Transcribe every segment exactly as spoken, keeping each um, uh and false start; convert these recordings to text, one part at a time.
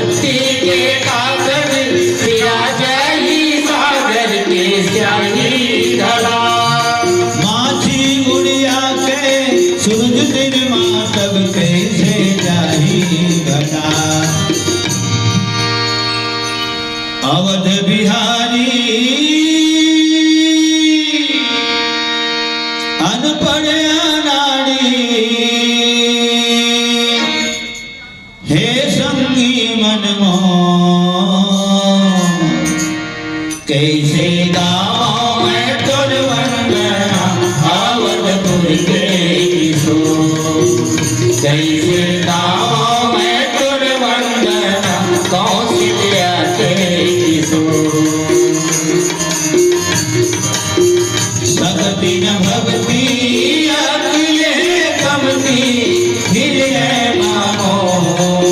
के कागज सिरा जाही सागर के स्याही घला। माछी उड़िया के सूरज दिन मा तब कइसे जाही घला। अवध बिहारी अनपढ़ अनाड़ी, हे संगी मन मोर, कइसे गावंव मैं तोर वंदना, अवधपुर के किशोर। कइसे गावंव मैं तोर वंदना, कौशल्या के किशोर। सकतिन भगति अति ले कमती, हृदय मा मोर।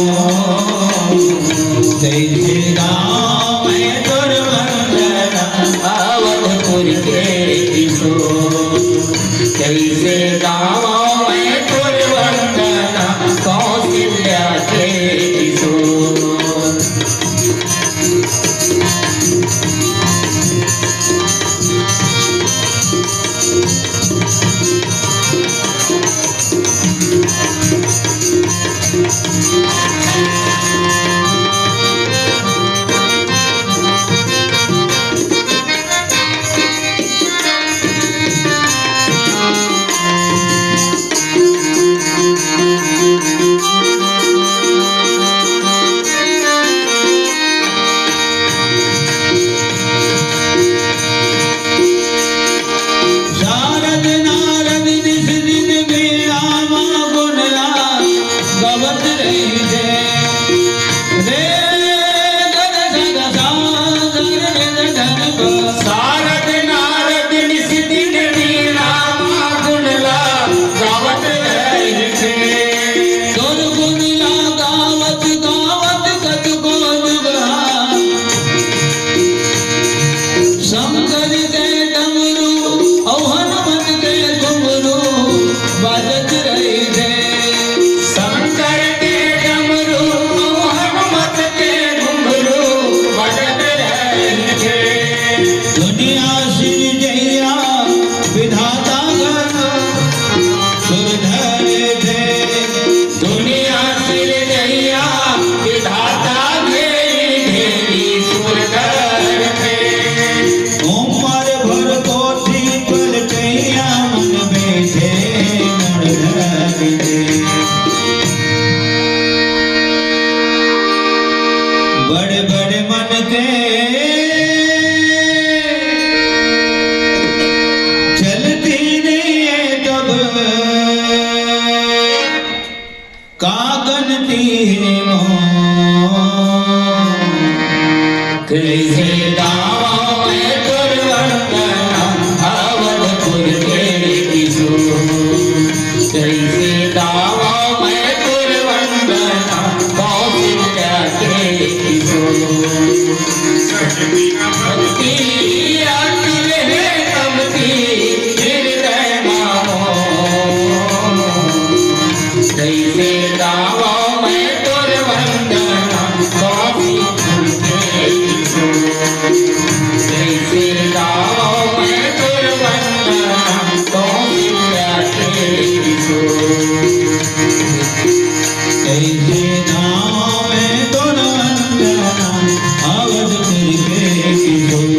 कइसे गावंव मैं तोर वंदना, अवधपुर के किशोर। कइसे गावंव मैं तोर वंदना, कौशल्या के किशोर। शारद नारद निस दिन बीड़ा मा गुण ला गवत रहिथे। रे गद सद सा गर निद धन प। शारद नारद निस दिन बीड़ा मा गुण ला गावत रहिथे। तोर गुण ला गावत गावत कतको जुग हा। शंकर के डमरू अउ हनुमत के घुंघरू बाजत रहिथे। शंकर के डमरू अउ हनुमत के घुंघरू बाजत रहिथे। दुनिया सिरजइया विधाता घलो सुर धरथे। दुनिया सिरजइया विधाता घेरी घेरी सुर धरथे। उमर भर कोठी पलटइया मन बइठे मुड़ धरथे। बड़े बड़े मन के चलती नइ हे तब का गनती हे मोर। कइसे गावंव मैं तोर वंदना अवधपुर के किशोर। कइसे गावंव मैं तोर वंदना कौशल्या के किशोर। भक्ति अति ले कमती हृदय मा मोर। कइसे गावंव मैं तोर वंदना कौशल्या के किशोर। कइसे गावंव मैं तोर वंदना कौशल्या के किशोर। कइसे गावंव मैं तोर वंदना अवधपुर के किशोर।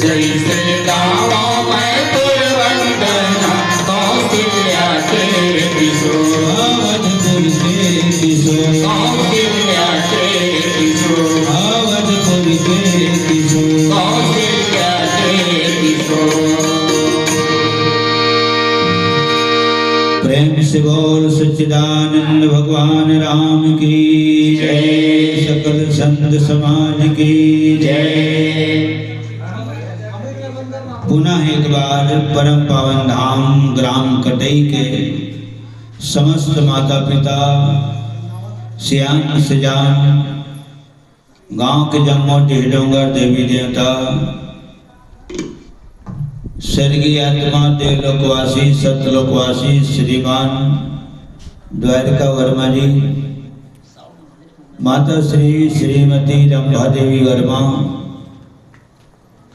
कइसे गावंव मैं तोर वंदना कौशल्या के किशोर। अवधपुर के किशोर। कौशल्या के किशोर। अवधपुर के किशोर। कौशल्या के किशोर। प्रेम से बोल सच्चिदानंद भगवान राम की जय, सकल संत समाज की जय। पुनः एक बार परम पावन धाम ग्राम कटई के समस्त माता पिता, सियान सिजान, गांव के जम्मो डीह डोंगर देवी देवता, स्वर्गीय आत्मा, देवलोकवासी, सतलोकवासी श्रीमान द्वारिका वर्मा जी, माता श्री श्रीमती रंभा देवी वर्मा,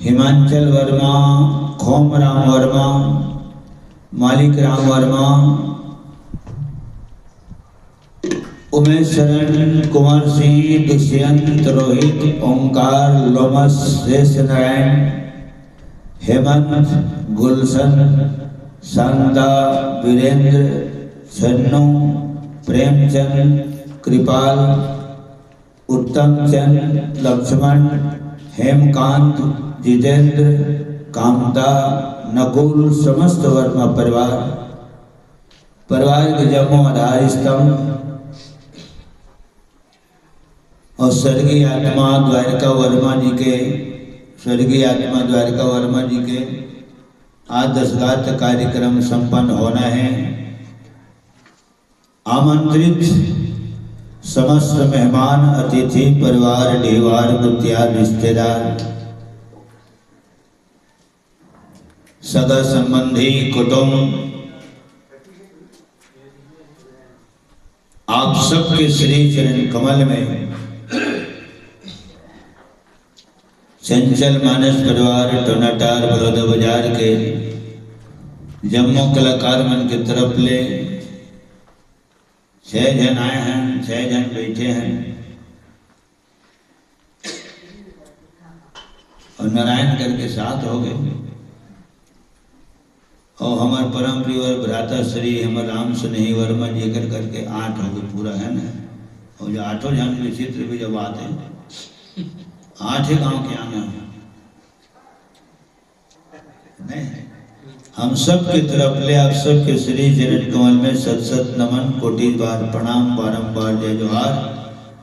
हिमांचल वर्मा, खोम राम वर्मा, मालिक राम वर्मा, उमेश शरण, कुंवर सिंह, दुष्यंत, रोहित, ओंकार, लोमस, शेष नारायण, हेमंत, गुलशन, शांता, वीरेंद्र, छन्नू, प्रेमचंद, कृपाल, उत्तम चंद, लक्ष्मण, हेमकांत, जितेंद्र, कामता, नकुल, समस्त वर्मा परिवार, परिवार के जम्मो आधार स्तंभ और स्वर्गीय आत्मा द्वारिका वर्मा जी के, स्वर्गीय आत्मा द्वारिका वर्मा जी के आज दसगात्र कार्यक्रम संपन्न होना है। आमंत्रित समस्त मेहमान, अतिथि, परिवार, डीहवार, कुतियार, रिश्तेदार, सगा संबंधी, कुटुंब, आप सबके श्री चरण कमल में चंचल मानस परिवार टोनाटार बलौदा बाजार के जम्मो कलाकार मन के तरफ ले छह झन आए हैं, छह झन बैठे हैं और नारायण करके सात हो गए। और हमर परम प्रिय भ्राता श्री हमर राम स्नेही वर्मा जी कर करके आठ हो गए पूरा, है ना? और जो आठों झन विचित्र भी जब आते हैं, आठे गांव के आना है। नहीं, हम सब के तरफ ले आप सबके श्री चरण कमल में सत सत नमन, कोटि बार प्रणाम, बारंबार जय जोहार।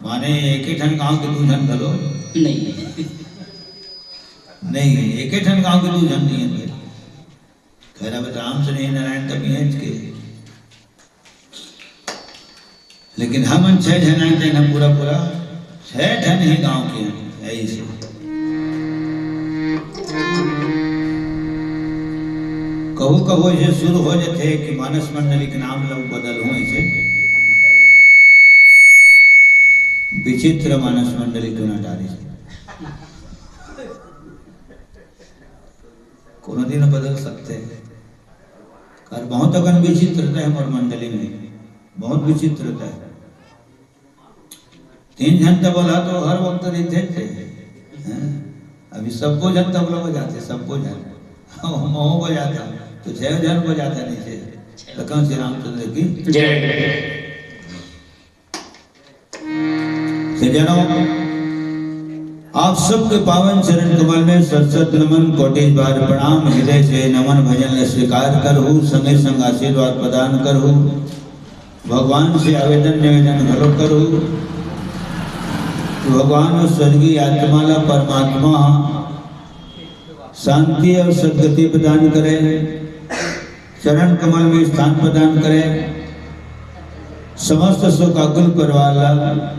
माने एक ही ठन गांव के दू झन घलो नहीं। नहीं, एक ही ठन गांव के दू झन नहीं है। खैर, अब राम स्नेही नारायण तभी हैं के, लेकिन हमन छह झन आए, तेन पूरा पूरा छह झन ही गांव के हैं, ऐसे। कहू कहू ऐसे शुरू हो जाते कि मानस मंडली के नाम ला बदल हूं ऐसे, विचित्र मानस मंडली क्यों ना डाले से। कोनो दिन बदल सकते हैं। और बहुत अकन विचित्रता है हमर मंडली में, बहुत विचित्रता है। तीन झन तबला तो हर वक्त रहिथे थे, हैं? अभी सबो झन तबला बजाथे, सबो झन। महो बजाता, तो छह झन बजाता नीचे। लखन श्री रामचंद्र की जय। सज्जनों, आप सबके पावन चरण कमल में सत सत नमन, कोटि बार प्रणाम, हृदय से नमन भजन ले स्वीकार करहु, संगे संग आशीर्वाद प्रदान करहु। भगवान से आवेदन निवेदन घलो करहु कि भगवान और स्वर्गीय आत्मा ला परमात्मा शांति और सद्गति प्रदान करे, चरण कमल में स्थान प्रदान करे, समस्त शोकाकुल परिवार ला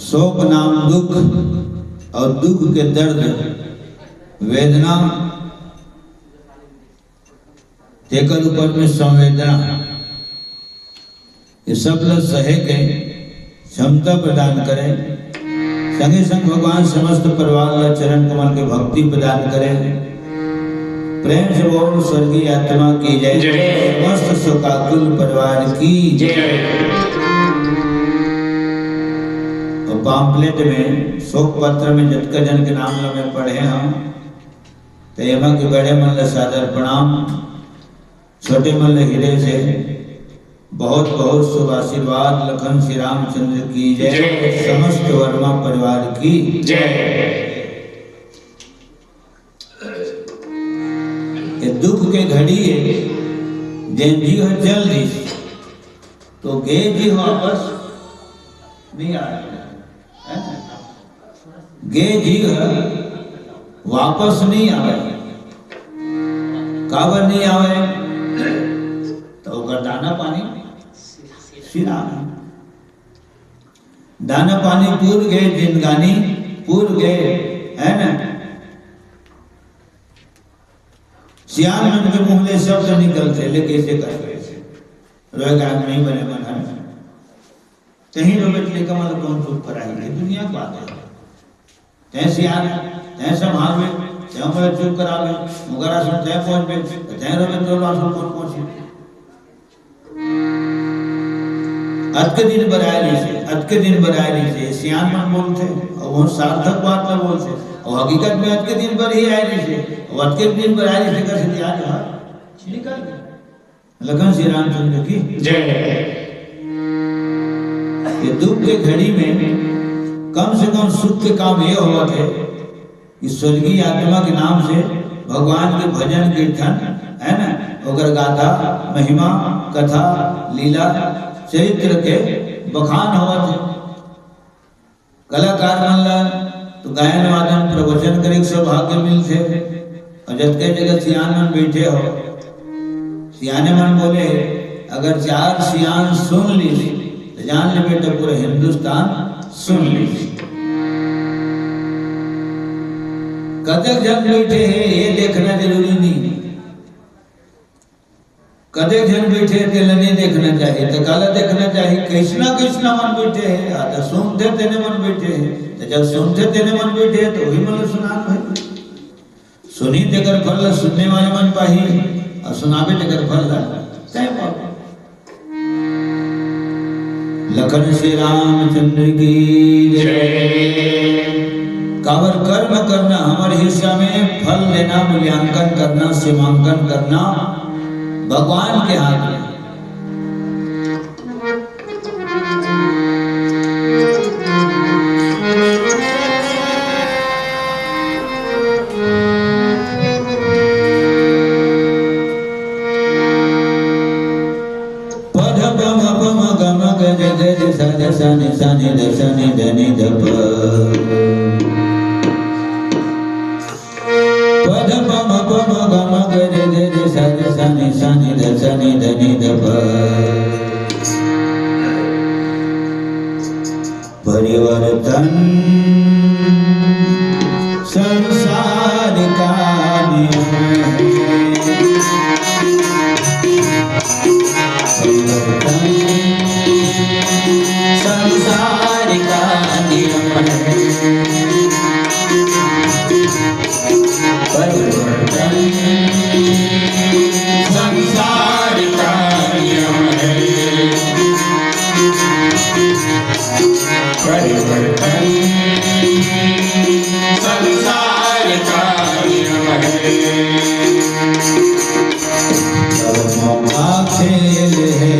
शोक नाम दुख और दुख के दर्द, वेदना, तेकर ऊपर में संवेदना, ये सब ला सहे के क्षमता प्रदान करे। संगे संग भगवान समस्त परिवार ला चरण कमल के भक्ति प्रदान करे। प्रेम से बोल, स्वर्गीय आत्मा की जय। जय। समस्त शोकाकुल परिवार की जय। और pamphlet में, शोक पत्र में जतका जन के नाम ला मैं पढ़े हूँ, तो एमा के बड़े मन ला सादर प्रणाम। छोटे मन ले हृदय से बहुत बहुत शुभ आशीर्वाद। लखन श्री रामचंद्र की जय। जय। समस्त वर्मा परिवार की जय। ये दुख के घड़ी है, जेन जी ह चल दिस, तो गे जी ह वापस नहीं आए। गे जी ह वापस नहीं आवे। काबर नहीं आवे? तो ओकर दाना पानी सिराना। दाना पानी पूर गे, जिंदगानी पूर गे, है ना? सियान मन के मुंह ले शब्द निकलते, ले कैसे करते? रोए गान नहीं बने मन है। तहीं रोबे त लइका मन ल कोन चुप कराही? ये दुनिया के बात हे। तैं सियान, तैं संभालबे, तैं ओमन ल चुप कराबे, ओकर आसन तैं पोंछबे, त तैं रोबे तोर आसन कोन पोंछही? अतके दिन बर आए रहिसे, अतके दिन बर आए रहिसे, सियान मन बोलथे, अउ वो सार्थक बात ल बोलथे, अउ हकीकत में अतके दिन बर ही आए रहिसे, अउ अतके दिन बर आए रहिसे, कइसे आज ह निकल गे। लखन श्री रामचंद्र की जय। ये दुख के घड़ी में कम से कम सुख के काम ये होवत हे कि स्वर्गीय आत्मा के नाम से भगवान के भजन कीर्तन, है ना, ओकर गाथा, महिमा, कथा, लीला, चरित्र के बखान होवत हे। कलाकार मन ला तो गायन वादन प्रवचन करे के सौभाग्य मिलथे। अउ जतके जगह सियान मन बैठे हो, सियाने मन बोले, अगर चार सियान सुन लीस, त जान ले बेटा, पूरा हिंदुस्तान सुन लीस। कतक झन बैठे हे, ये देखना जरूरी नहीं। कतक झन बैठे हे, तेला नहीं देखना चाहिए। त काला देखना चाहिए? कइसना कइसना मन बैठे हे, या त सुनथे तेने मन बैठे हे। त जब सुनथे तेने मन बैठे हे, त वही मन ल सुनान भाई। सुनही तेकर फल ल सुनने वाले मन पाही, अउ सुनाबे तेकर फल ल तैं पाबे। लखन श्री रामचंद्र की जय। काबर कर्म करना हमर हिस्सा में, फल लेना, मूल्यांकन करना, सीमांकन करना भगवान के हाथ में। पध पम पम गम गज गज सद सनि सनि द सनि ध नि ध प। पध पम पम गम गज गज सद सनि सनि ध सनि ध नि ध प। परिवर्तन संसार का नियम है। परिवर्तन संसार का नियम है। परिवर्तन संसार का नियम है। परिवर्तन संसार का नियम है। कर्मों का खेल है,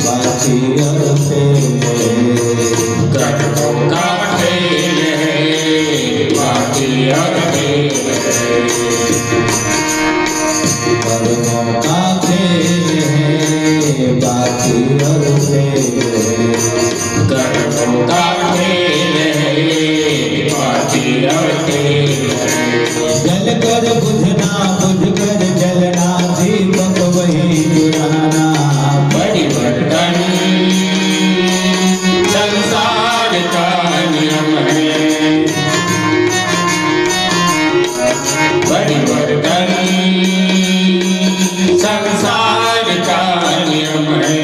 बाकी और फेल है। कर्मों का खेल है, बाकी और फेल है। कर्मों का खेल है, बाकी और फेल है। कर्मों का खेल है, बाकी और फेल है। जल कर बुझना, बुझ कर जलना, दीपक वही बुझाना। परिवर्तन संसार का नियम है। परिवर्तन संसार का नियम है।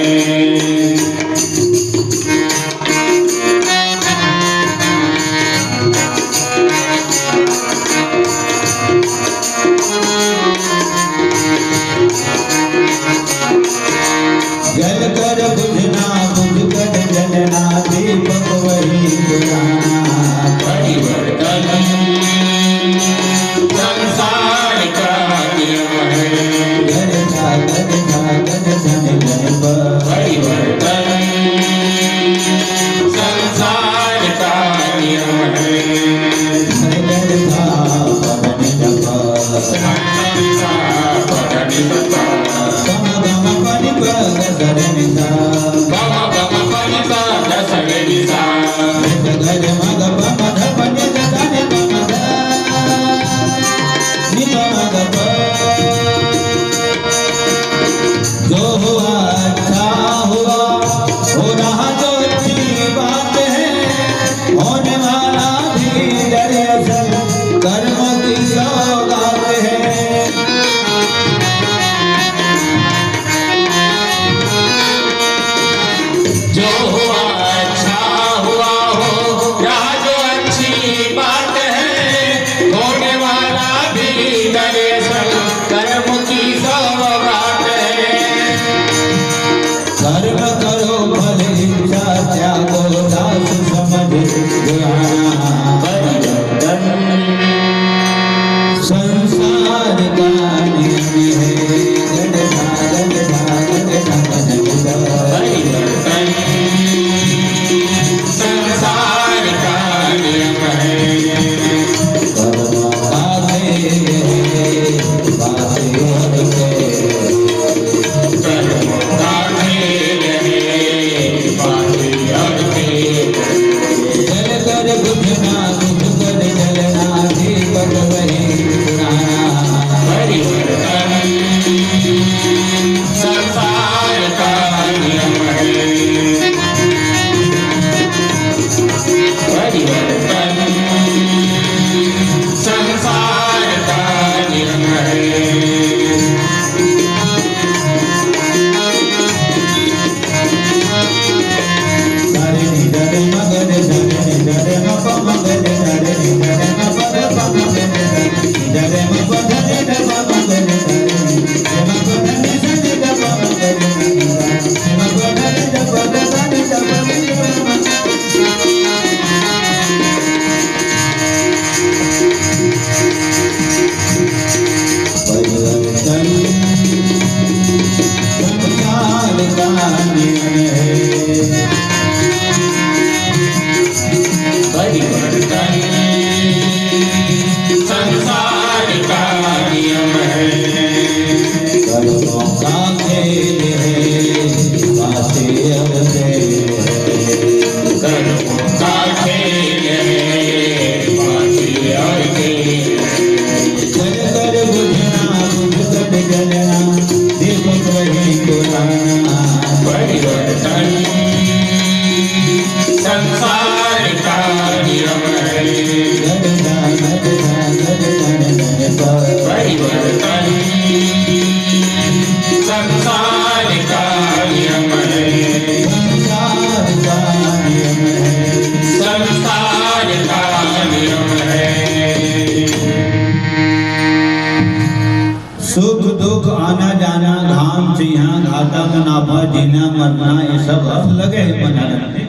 मरना, ये सब अब लगे हैं मनाने में।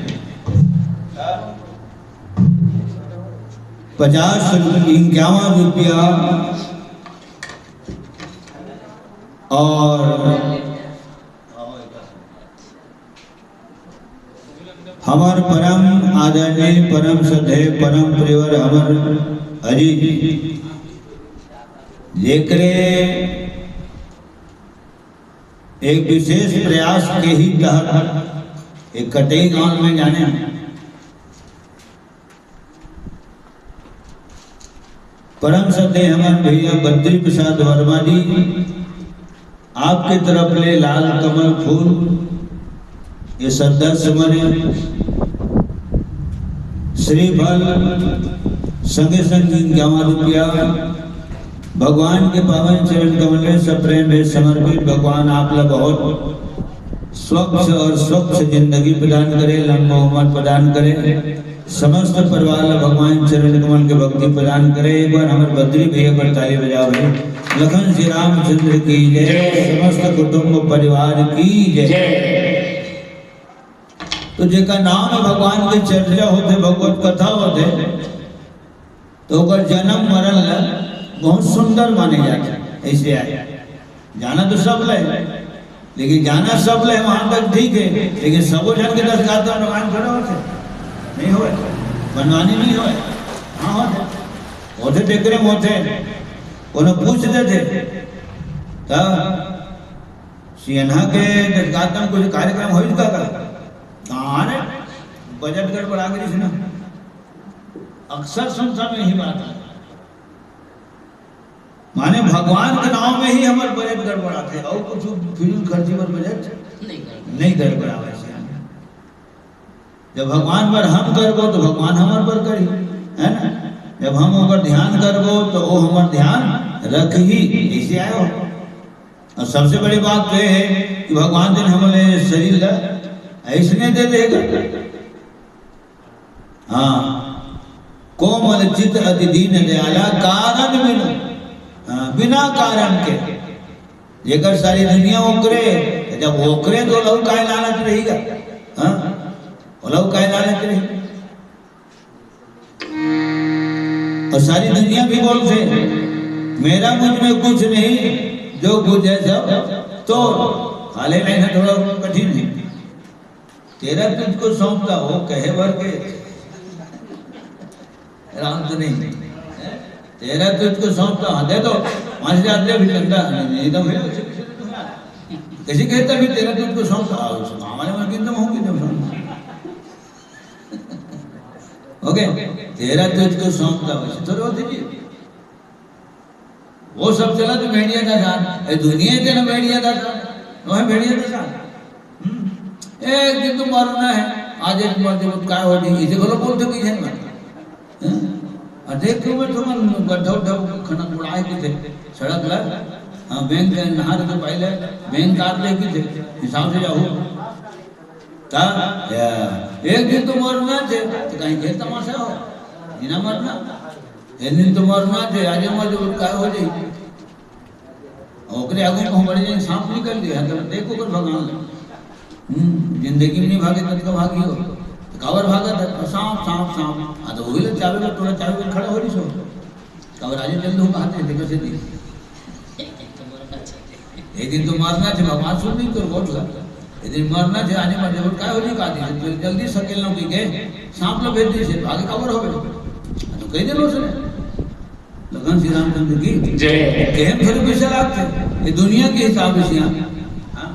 पचास, इक्यावन रुपया और हमर परम आदरणीय, परम श्रद्धेय, परम प्रियवर हमर अजीत जी, जेकरे एक विशेष प्रयास के ही तहत एक कटेई गांव में जाने परम श्रद्धेय हमर भैया बद्री प्रसाद वर्मा जी, आपके तरफ ले लाल कमल फूल, ये श्रद्धा सुमन, श्रीफल, संगे संग इक्यावन रुपया, भगवान के पावन चरण कमल में सप्रेम में समर्पित। भगवान आप ला बहुत स्वच्छ और स्वच्छ जिंदगी प्रदान करे, लंबा उम्र प्रदान करे, समस्त परिवार ला भगवान चरण कमल के भक्ति प्रदान करे। एक बार हमर बद्री भैया पर ताली बजाओ भाई। लखन श्री रामचंद्र की जय, जय। समस्त कुटुंब परिवार की जय। जय। तो जेकर नाम में भगवान के चर्चा होथे, भगवत कथा होथे, तो ओकर जन्म मरण ला बहुत सुंदर माने जाथे। ऐसे आए जाना तो सब ले, लेकिन जाना सब ले वहां तक ठीक है, लेकिन सबो झन के दस गाता रामायण खड़ा होथे, नहीं होए, बनवानी नहीं होए, हाँ होथे, होथे तेकरे में होथे, कोनो पूछ देथे, तब सिन्हा के दस गाता में कुछ कार्यक्रम होइस का, का? कहाँ रे? बजट गड़बड़ा गइस ना। अक्सर सुनथन यही बात है। माने भगवान के नाम में ही हमर बजट गड़बड़ाथे, अउ कुछ फिल्म खर्ची बर बजट नहीं गड़बड़ा। नहीं गड़बड़ावे से। जब भगवान बर हम करबो तो भगवान हमर बर करही, है ना? जब हम ओकर ध्यान करबो तो वो हमर ध्यान रखही। ऐसे आयो। और सबसे बड़ी बात तो ये है कि भगवान जी ने हमले शरीर ला ऐसने दे देगा। हाँ, कोमल चित अति दीन दयाला, कारण बिनु, हाँ, बिना कारण के। जेकर सारी दुनिया ओकरे, जब ओकरे तो लहू काय लालच रहिगा? हाँ, वो लहू काय लालच रही? और सारी दुनिया भी बोलथे, मेरा मुझ में कुछ नहीं, जो कुछ है सब तोर। हाले लाइन है, थोड़ा कठिन है। तेरा तुझको सौंपता हो कहे भर के, राम तो नहीं, तेरा तुझको सौंपता, हाँ, दे दो, पाँच हजार दे, भी चंदा नहीं, नहीं तो फिर कैसे कहता भी तेरा तुझको सौंपता, हाँ, उस मामले में किंतु हूँ, किंतु हूँ। ओके, तेरा तुझको सौंपता, वैसे थोड़े होते जी। वो सब चला तो भेड़िया का साथ, ए, दुनिया के ना भेड़िया का साथ, वह भेड़िया का साथ। हम्म। एक दिन तो मरना है, आज एक मर जब काय हो जाएगी, इसे बोलो बोलते भी है ना। हम्म? और देख के मैं तो मन गड्ढा उड्ढा खनक उड़ाए की थे, सड़क लग, हाँ, बैंक के नहर के पहले बैंक काट दे की थे, हिसाब से जाओ। ता, या, एक दिन तो मरना थे, तो कहीं के तमाशा हो, बिना मरना। एक दिन तो मरना थे, आज मर जो काय हो जाए। ओकरे आगू में बड़े जन सांप निकल गए, तो देखो कर भगवान ले। हम्म, जिंदगी में नहीं भागे, तब का भागी हो? तो कावर भागा था, तो सांप, सांप, सांप। हाँ, तो वही लोग चावे में, थोड़ा चावे में खड़ा हो रही सो। कावर आगे चल दो, कहाँ थे, देखो से दी। एक दिन तो मरना थे, भगवान सुन नहीं तो वोट ला। एक दिन मरना थे, आने मर जब काय हो रही, कहा दी, तो जल्दी सकेल लोग के सांप लो भेज दी से, भागे कावर हो गए। हाँ, तो कह दे लो सर। लखन श्री रामचंद्र की जय। केहन थोड़े पैसा लागथे, ये दुनिया के हिसाब से यहाँ। हाँ।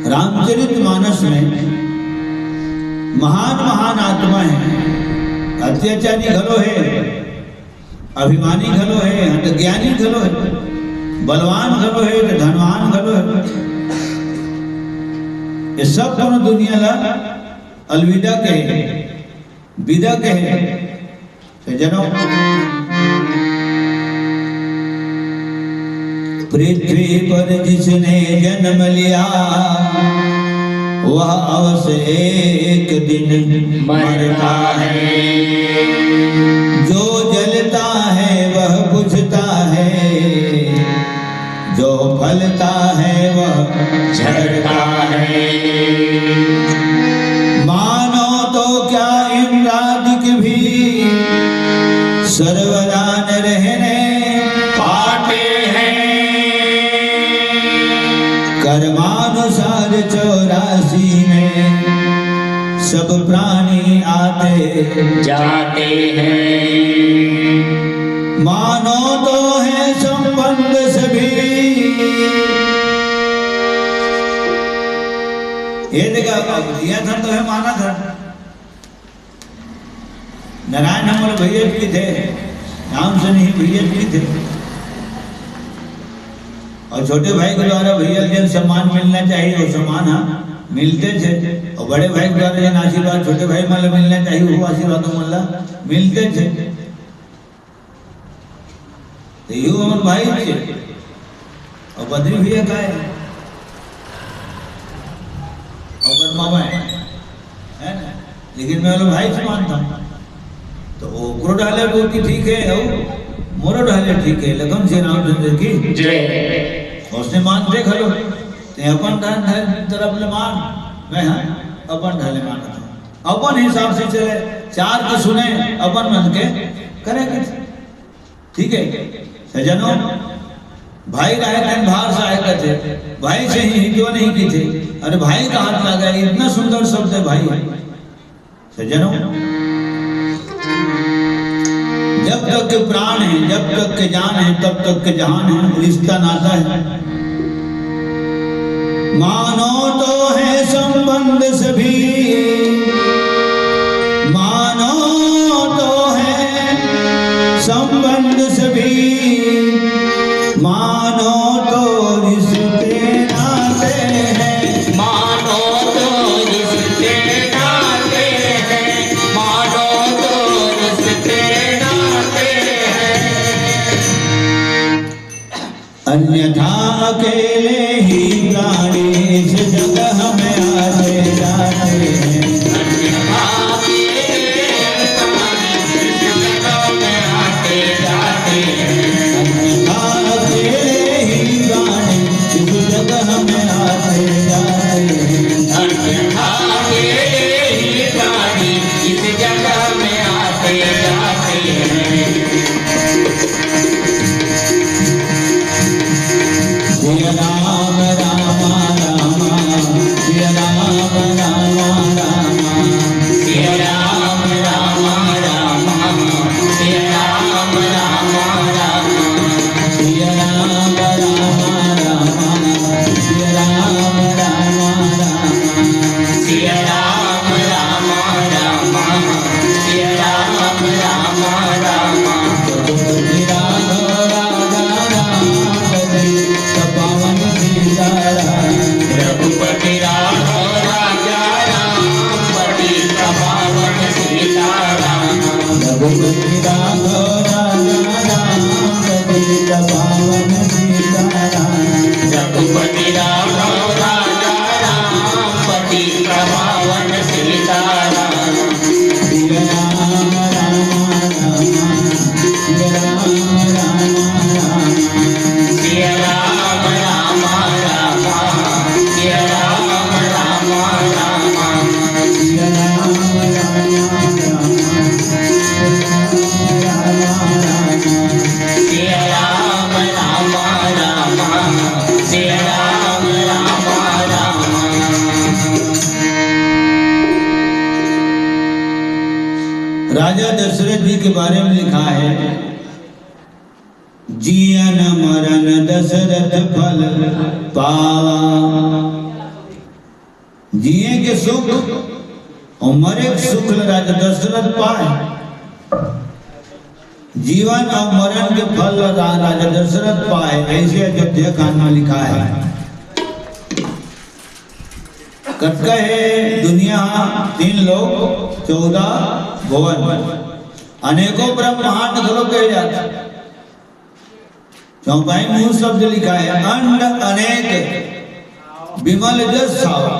रामचरित मानस में महान महान आत्मा है, अत्याचारी घलो है, अभिमानी घलो है, ज्ञानी घलो है, बलवान घलो है, तो धनवान घलो है। ये सब कोनो दुनिया ला अलविदा कहे, विदा कहे। तो जनो पृथ्वी पर जिसने जन्म लिया, वह अवश्य एक दिन मरता है। जो जलता है वह बुझता है, जो फलता है वह झरता है। मानो तो क्या इंद्रादिक भी सर्वदा न रहने पाते हैं। कर्मानुसार चौरासी में सब प्राणी आते जाते हैं। मानो तो है संबंध सभी। ये देखा, अब दिया था तो है, माना था। नारायण हमर भैया जी थे, राम से नहीं भैया जी थे। और छोटे भाई के द्वारा भैया के जन सम्मान मिलना चाहिए, वो सम्मान, हाँ, मिलते थे। और बड़े भाई के द्वारा जन आशीर्वाद छोटे भाई मन ला मिलना चाहिए, वो आशीर्वाद मन ला मिलते थे। तो यू हमर भाई थे। और बद्री भैया का है? और बदमामा है, है ना? लेकिन मैं बोला भाई से मानता हूँ। तो ओकरो ढाले बोलती ठीक है, और मोरो ढाले ठीक है, लखन श्री रामचंद्र की जय। उसने मान देख लो, ते अपन ढाल, ढाल तरफ ले मान, मैं हाँ, अपन ढाले मानता हूँ, अपन हिसाब से चले, चार के सुने, अपन मन के करेंगे। ठीक है सज्जनों, भाई राहे तन भार सहाय कथे, भाई से ही हितवा नहीं की थे। अरे भाई का हाथ लगा, इतना सुंदर शब्द है भाई। सज्जनों, जब तक के प्राण है, जब तक के जान है, तब तक के जहान है, रिश्ता नाता है। मानो तो है संबंध सभी, मानो तो है संबंध सभी, मानो तो रिश्ते नाते हैं। मानो तो रिश्ते नाते हैं, मानो तो रिश्ते नाते हैं। अन्यथा अकेले ही प्राणी इस जगह में आते जाते हैं। अन्यथा अकेले ही प्राणी इस जगह में आते जाते हैं। अन्यथा अकेले ही प्राणी इस जगह में आते जाते हैं। अन्यथा अकेले ही प्राणी इस जगह में आते जाते हैं। सिया राम राम राम, सिया राम राम राम, सिया राम राम राम, सिया राम राम राम, सिया राम राम राम, सिया राम राम राम, सिया राम राम राम, सिया राम राम राम। रघुपति राघव राजा राम, पतित पावन सीताराम। रघुपति राघव राजा राम, पतित पावन सीताराम। रघुपति राघव राजा राम, पतित पावन सीताराम। रघुपति राघव राजा राम, पतित पावन सीताराम। सिया राम राम राम, सिया राम राम राम, सिया राम राम राम, सिया राम राम राम, सिया राम राम राम, सिया राम राम राम, सिया राम राम राम, सिया राम राम राम। राजा दशरथ जी के बारे में लिखा है, जियन मरन दशरथ फल पावा। जिए के सुख और मरे के सुख ल राजा दशरथ पाए, जीवन और मरण के फल ल रा-, राजा दशरथ पाए, ऐसे अयोध्या कांड में लिखा है। कतका हे दुनिया, तीन लोक, चौदह भुवन, अनेकों ब्रह्मांड घलो कहे जाथे। चौपाई में वो शब्द लिखा है, अंड अनेक बिमल जस छावा।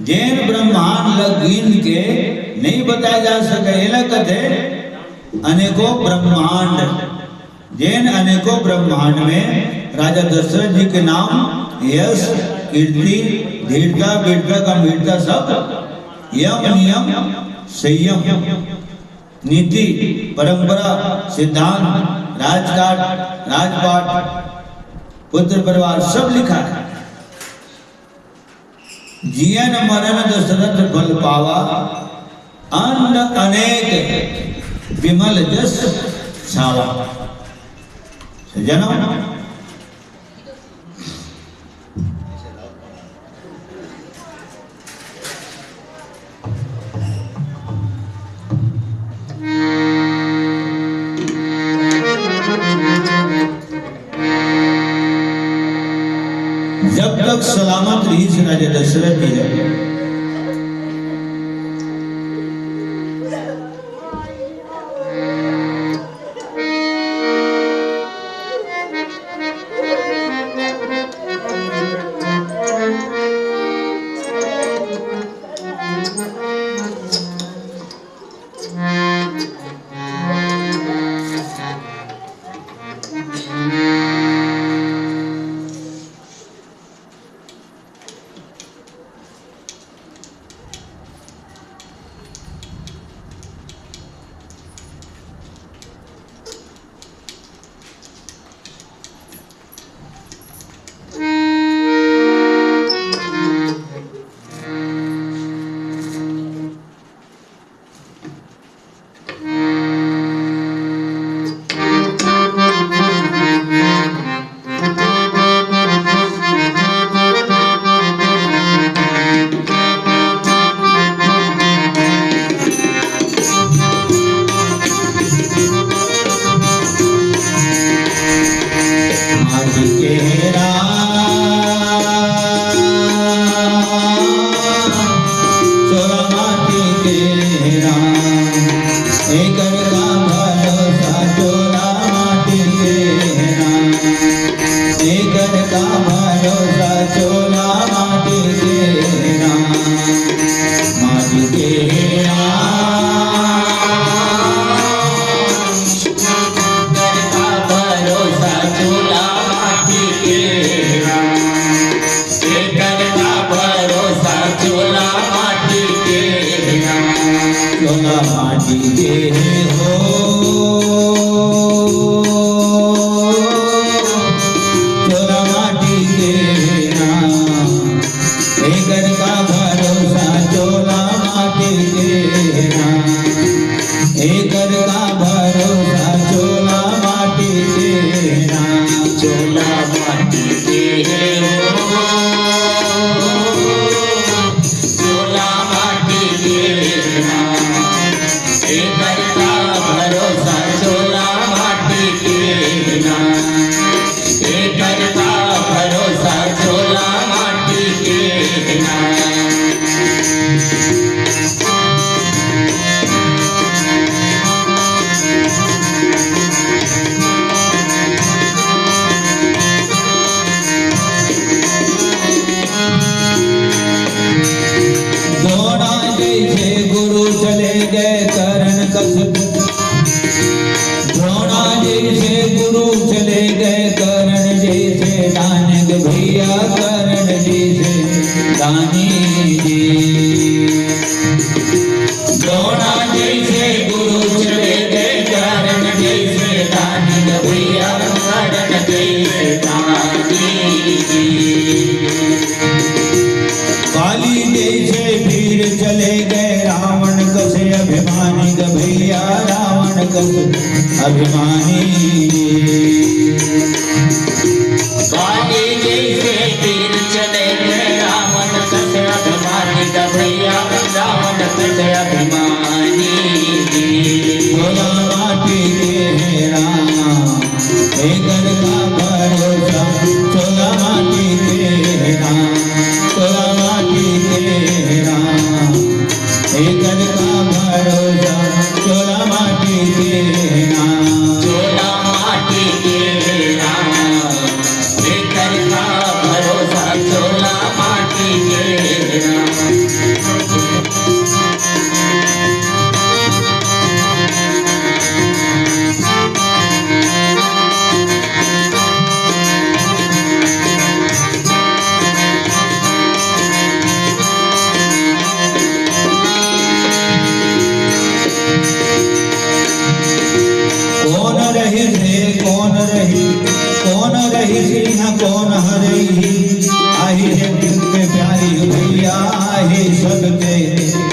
जेन ब्रह्मांड ल गिन के नहीं बताया जा सके, एला कथे अनेकों ब्रह्मांड। जेन अनेकों ब्रह्मांड में राजा दशरथ जी के नाम यश कीर्ति, धीरता, वीरता, गंभीरता, सब यम, नियम, संयम, नीति, परंपरा, सिद्धांत, राजकाज, राजपाट, पुत्र परिवार, सब लिखा है। जियन मरन दशरथ फल पावा, अंध अनेक विमल जस छावा। सज्जनों, जब तक सलामत रहिस राजा दशरथ जी ह,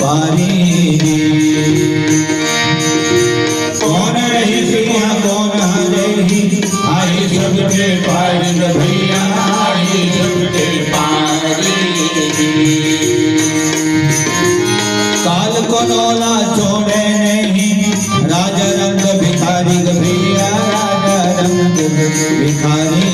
पारी। कौन रहिस इहाँ कौन हरही, आही सबके पारी ग भैया, आही सबके पारी। काल कोनो ला छोड़े नहीं, राजा रंग भिखारी ग भैया, राजा रंग भिखारी।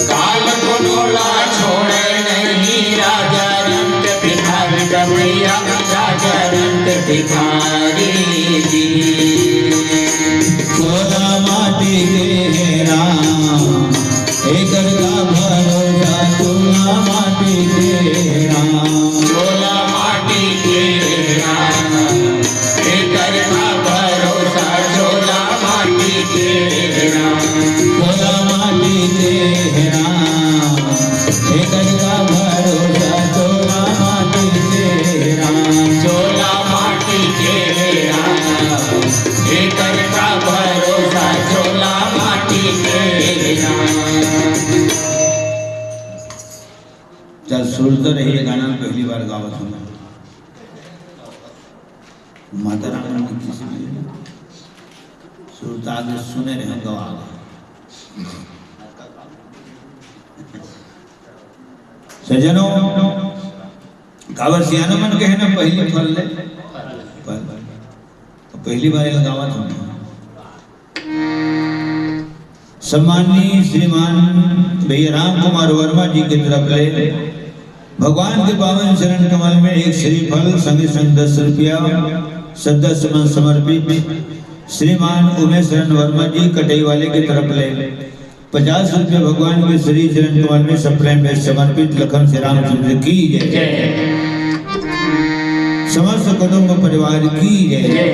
काल कोनो ला छोड़े नहीं, राजा रंग भिखारी ग भैया, राजा रंग भिखारी जी। चोला माटी के हे राम, एकर का भरोसा, चोला माटी के हे राम। चोला माटी के हे राम, एकर का भरोसा, चोला माटी के हे राम। चोला माटी के हे राम, एकर का भरोसा, चोला माटी के हे राम। चोला माटी के हे राम, एकर का भरोसा, चोला माटी के हे राम। चल, सुरता रही, ये गाना पहली बार गावत हूँ। माता राम ने किसी ने सुरता आगे सुने रहे, गवा गए। सज्जनों, काबर सियाना मन कहे ना, पहली फल ले फल। तो पहली बार ये गावत हूँ। सम्माननीय श्रीमान भैया राम कुमार वर्मा जी के तरफ ले भगवान के पावन चरण कमल में एक श्रीफल, संगे संग दस रुपया श्रद्धा सुमन समर्पित। श्रीमान उमेश शरण वर्मा जी कटई वाले के तरफ ले पचास रुपया भगवान के श्री चरण कमल में सप्लाई में समर्पित। लखन श्री रामचंद्र की जय। जय। समस्त कुटुंब परिवार की जय। जय।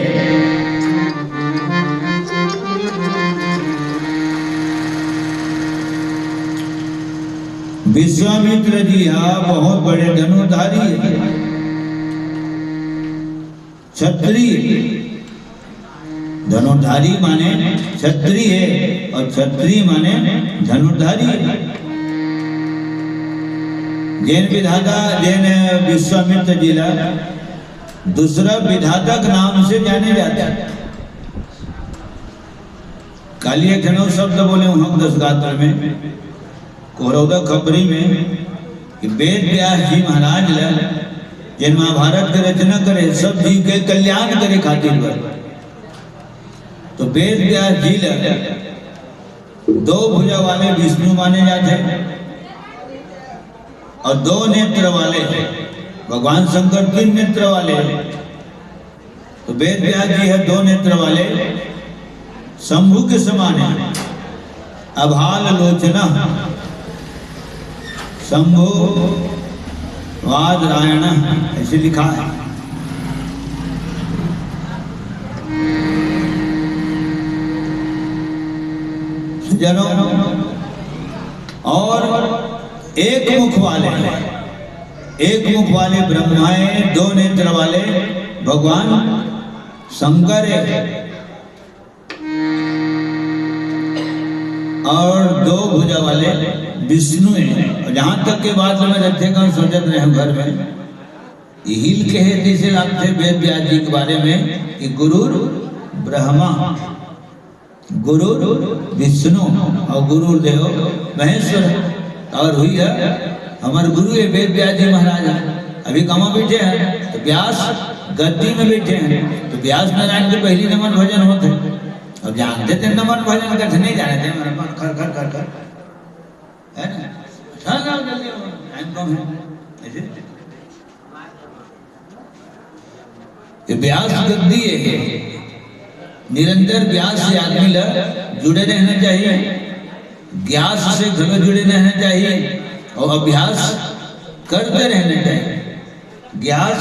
विश्वामित्र जी हा बहुत बड़े धनुर्धारी हे, क्षत्रिय। धनुर्धारी माने क्षत्रिय हे, अउ क्षत्रिय माने धनुर्धारी हे। जेन विधाता, जेन विश्वामित्र जी ला दूसरा विधाता के नाम से जाने जाथे। काली एक ठन अउ शब्द बोले हूँ हम दस गात्र में, कोहरौदा खपरी में, कि वेद व्यास जी महाराज ला, जेन महाभारत के रचना करे, सब जीव के कल्याण करे खातिर बर। तो वेद व्यास जी ला दो भुजा वाले विष्णु माने जाथे अउ दो नेत्र वाले भगवान शंकर, तीन नेत्र वाले। तो वेद व्यास जी हे दो नेत्र वाले, शंभु के समान हे, अभाल लोचन शंभु वादरायण, ऐसे लिखा है। सज्जनों, और एक मुख वाले, एक मुख वाले ब्रह्मा हे, दो नेत्र वाले भगवान शंकर हे, अउ दो भुजा वाले विष्णु हे। अउ जहाँ तक के बात मैं रखे का सोचत रहे हूँ घर में, हिल के हे जैसे लागथे वेद व्यास जी के बारे में कि गुरुर ब्रह्मा, गुरुर विष्णु अउ गुरुर देव महेश्वर। अउ हुई हे हमर गुरु हे वेद व्यास जी महाराज हे। अभी कहाँ बैठे हे? तो व्यास गद्दी में बैठे हे। तो व्यास नारायण के पहली नमन भजन होथे। अब जानथे ते नमन भजन करथे, नहीं जानथे, मेरे पास खर, खर, खर, खर। है ना? अच्छा ना, जल्दी हो, टाइम कम हे। ऐसे? ये व्यास गद्दी हे। निरंतर व्यास से आदमी ला जुड़े रहना चाहिए, ज्ञास से घलो जुड़े रहना चाहिए अउ अभ्यास करते रहना चाहिए। ज्ञास,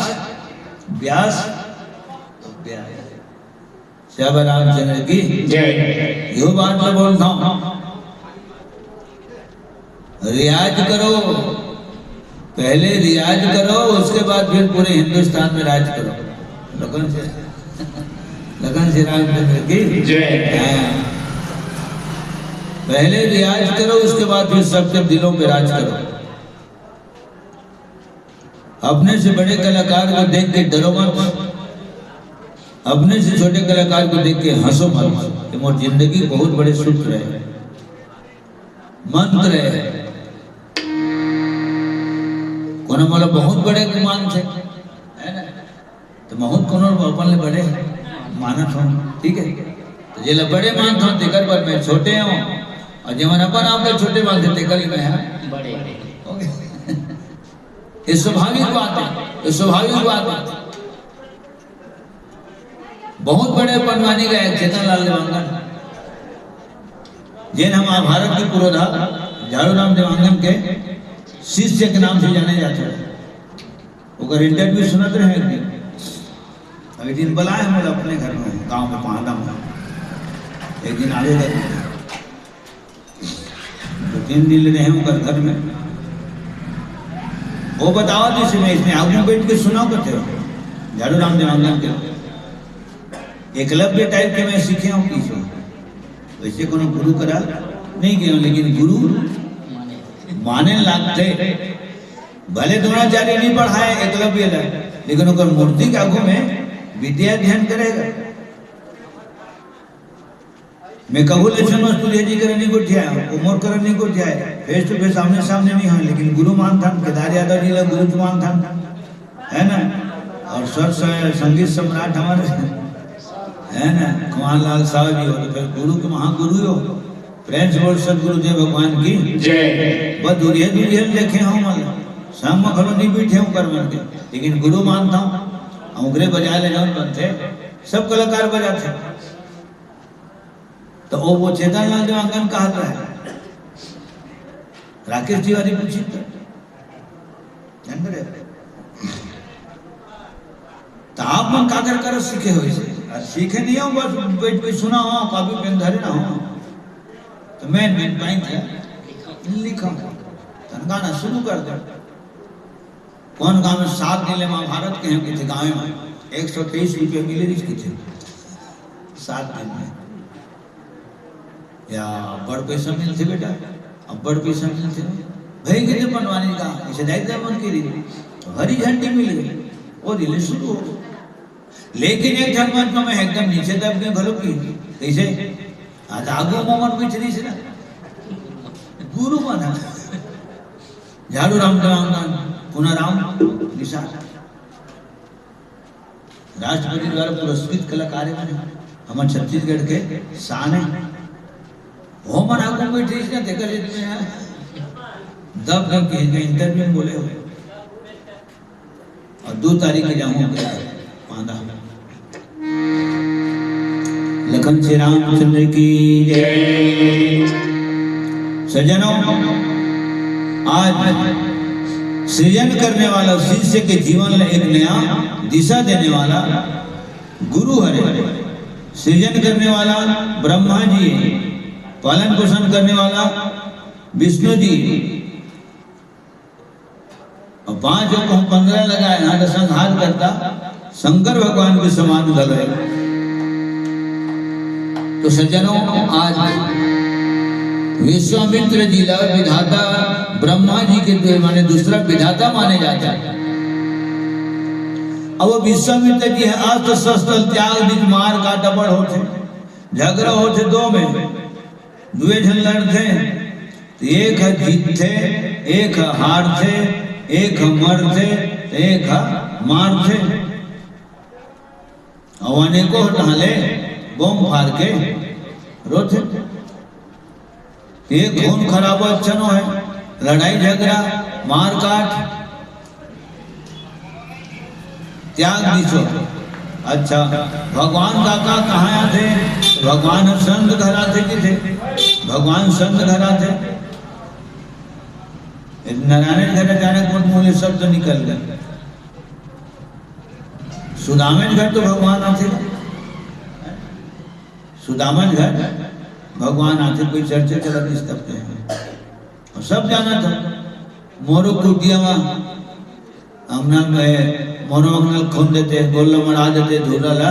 व्यास, अभ्यास। श्याम रामचंद्र की जय। यो बात मैं बोलता हूँ, रियाज करो, पहले रियाज करो, उसके बाद फिर पूरे हिंदुस्तान में राज करो। लखन से, लखन श्री रामचंद्र की जय। हाँ। पहले रियाज करो, उसके बाद फिर सबके दिलों पे राज करो। अपने से बड़े कलाकार को देख के डरो मत, अपने से छोटे कलाकार को देख के हंसो मत। ये मोर जिंदगी बहुत बड़े सूत्र है, मंत्र है। कोनो मोला बहुत बड़े मानथे, है ना? तो महूं कोनो अपन ले बड़े मानत हूं, ठीक है? तो जेला बड़े मानत हूं, तेकर बर मैं छोटे हूं, और जेमन अपन आप ले छोटे मानथे, तेकर ले मैं, हाँ, बड़े। OK। ये स्वाभाविक बात है, ये स्वाभाविक बात है। बहुत बड़े पंडवानी गायक चेतन लाल देवांगन, जेन ह महाभारत के पुरोधा झाड़ू राम देवांगन के शिष्य के नाम से जाने जाथे। ओकर interview सुनत रहे एक दिन। अब एक दिन बलाए हे मोला अपने घर में, गांव में, पांवदा में। एक दिन आवे करके दो तीन दिन ले रहे ओकर घर में। वो बतावत हे, इसमें, इसमें आगू में बैठ के सुना करथे हो, झाड़ू राम देवांगन के। एकलव्य type के मैं सीखे हूं किसी, वैसे कोनो गुरु करा नहीं गए हूं, लेकिन गुरु माने लागथे। भले द्रोणाचार्य नहीं पढ़ाए एकलव्य ला, लेकिन ओकर मूर्ति के आगू में विद्या अध्ययन करेगा। मैं कभू लक्ष्मण मस्तुरिया जी करा नहीं गोठियाए, वो मोर करा नहीं गोठियाए, face to face, आमने सामने नहीं होय, लेकिन गुरु मानथन, केदार यादव जी ला गुरु मानथन, है ना? और सर, सर, संगीत सम्राट हमारे, है ना, कुमार लाल साहू जी हो, तो फिर गुरु के महागुरु हो। प्रेम से बोल, सदगुरुदेव भगवान की जय। बस दूरिहे दूरिहे देखे हूं, मतलब, संग में घलो नहीं बैठे हूं कर मन के, लेकिन गुरु मानता हूं। उंगरे बजाए ले जौन बनथे, सब कलाकार बजाथे। तो वो, वो चेतन लाल देवांगन कहत रहे, राकेश तिवारी पूछिस तो, जानते रहे? तो आप मन काकर कर सीखे हो इसे? अरे सीखे नहीं हो, बस बैठ के सुना हो, कॉपी पेन धरे ना हो। तो मैं, मैं पाइन था, लिखा। तन गाना शुरू कर दे। कौन गांव में सात दिन ले महाभारत के हैं किथे गांव में एक सौ तेईस रुपये मिले रिस किथे सात दिन में। या बड़ पैसा मिलथे बेटा, अब बड़ पैसा मिलथे। भाई किथे बनवाने का, इसे दाई दमन के लिए तो हरी झंडी मिल गई, वो रिले शुरू हो गई। लेकिन एक ठन मन तो मैं एकदम नीचे दब गए भलो की, कैसे? आज आगू मोमन बिच रही ना, गुरु बना। झाड़ू राम देवांगन, पुनाराम निषाद, राष्ट्रपति द्वारा पुरस्कृत कलाकार है, हमर छत्तीसगढ़ के शान है। हो मन आगू बैठे इसने देखा जितने हैं, दब दब के interview में बोले हो। और दो तारीख के जाऊं पांदा। लखन श्री रामचंद्र की जय। सज्जनों, आज सृजन करने वाला, शिष्य के जीवन ला एक नया दिशा देने वाला गुरु हरे। सृजन करने वाला ब्रह्मा जी, पालन पोषण करने वाला विष्णु जी, और पांच कहूं, पंद्रह लगाए, यहां तो संहार करता शंकर भगवान के समान घलो है। तो सज्जनों, आज विश्वामित्र जी ला विधाता ब्रह्मा जी के दू-, माने दूसरा विधाता माने जाता है। अब वो विश्वामित्र जी है, अस्त्र शस्त्र त्याग दीजिए, मार काट बड़ होथे, झगड़ा होथे दो में, दुए झन लड़थे, तो एक ह जीतथे, एक ह हारथे, एक ह मरथे, तो एक ह मारथे। अउ अनेको ढाले बोम फार के रोथे। ये खून खराबो अच्छा नो है, लड़ाई झगड़ा, मारकाट, त्याग दीसो। अच्छा, भगवान काका कहाँ आथे? भगवान ह संत घर आथे किथे, भगवान संत घर आथे। नारायण घर जाने कोन मुंह ले शब्द निकल गए। सुदामे घर तो भगवान आथे, सुदामा घर भगवान आथे, कोई चर्चा चला दिस तब के हैं। और सब जाना था, मोरो कुटिया में अंगना में मोरो अंगना खोन देते, गोल मड़ा देते, धूरा ला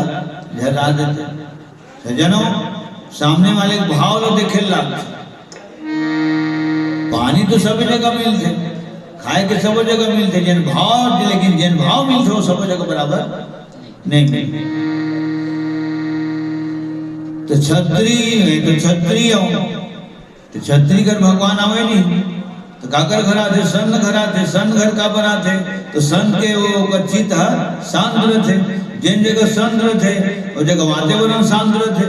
झरा देते। सज्जनों, सामने वाले के भाव ला देखे ला। पानी तो सभी जगह मिलथे, खाए के सबो जगह मिलथे जेन भाव, लेकिन जेन भाव मिलथे वो सबो जगह बराबर नहीं मिलथे। तो छतरी है तो छतरी आऊं, तो छतरी घर भगवान आवे नहीं, तो काकर घर आथे? संत घर आथे। संत घर काबर आथे? तो संत के वो ओकर चित्त ह शांत रथे। जेन जगह संत रथे, वो जगह वातावरण शांत रथे।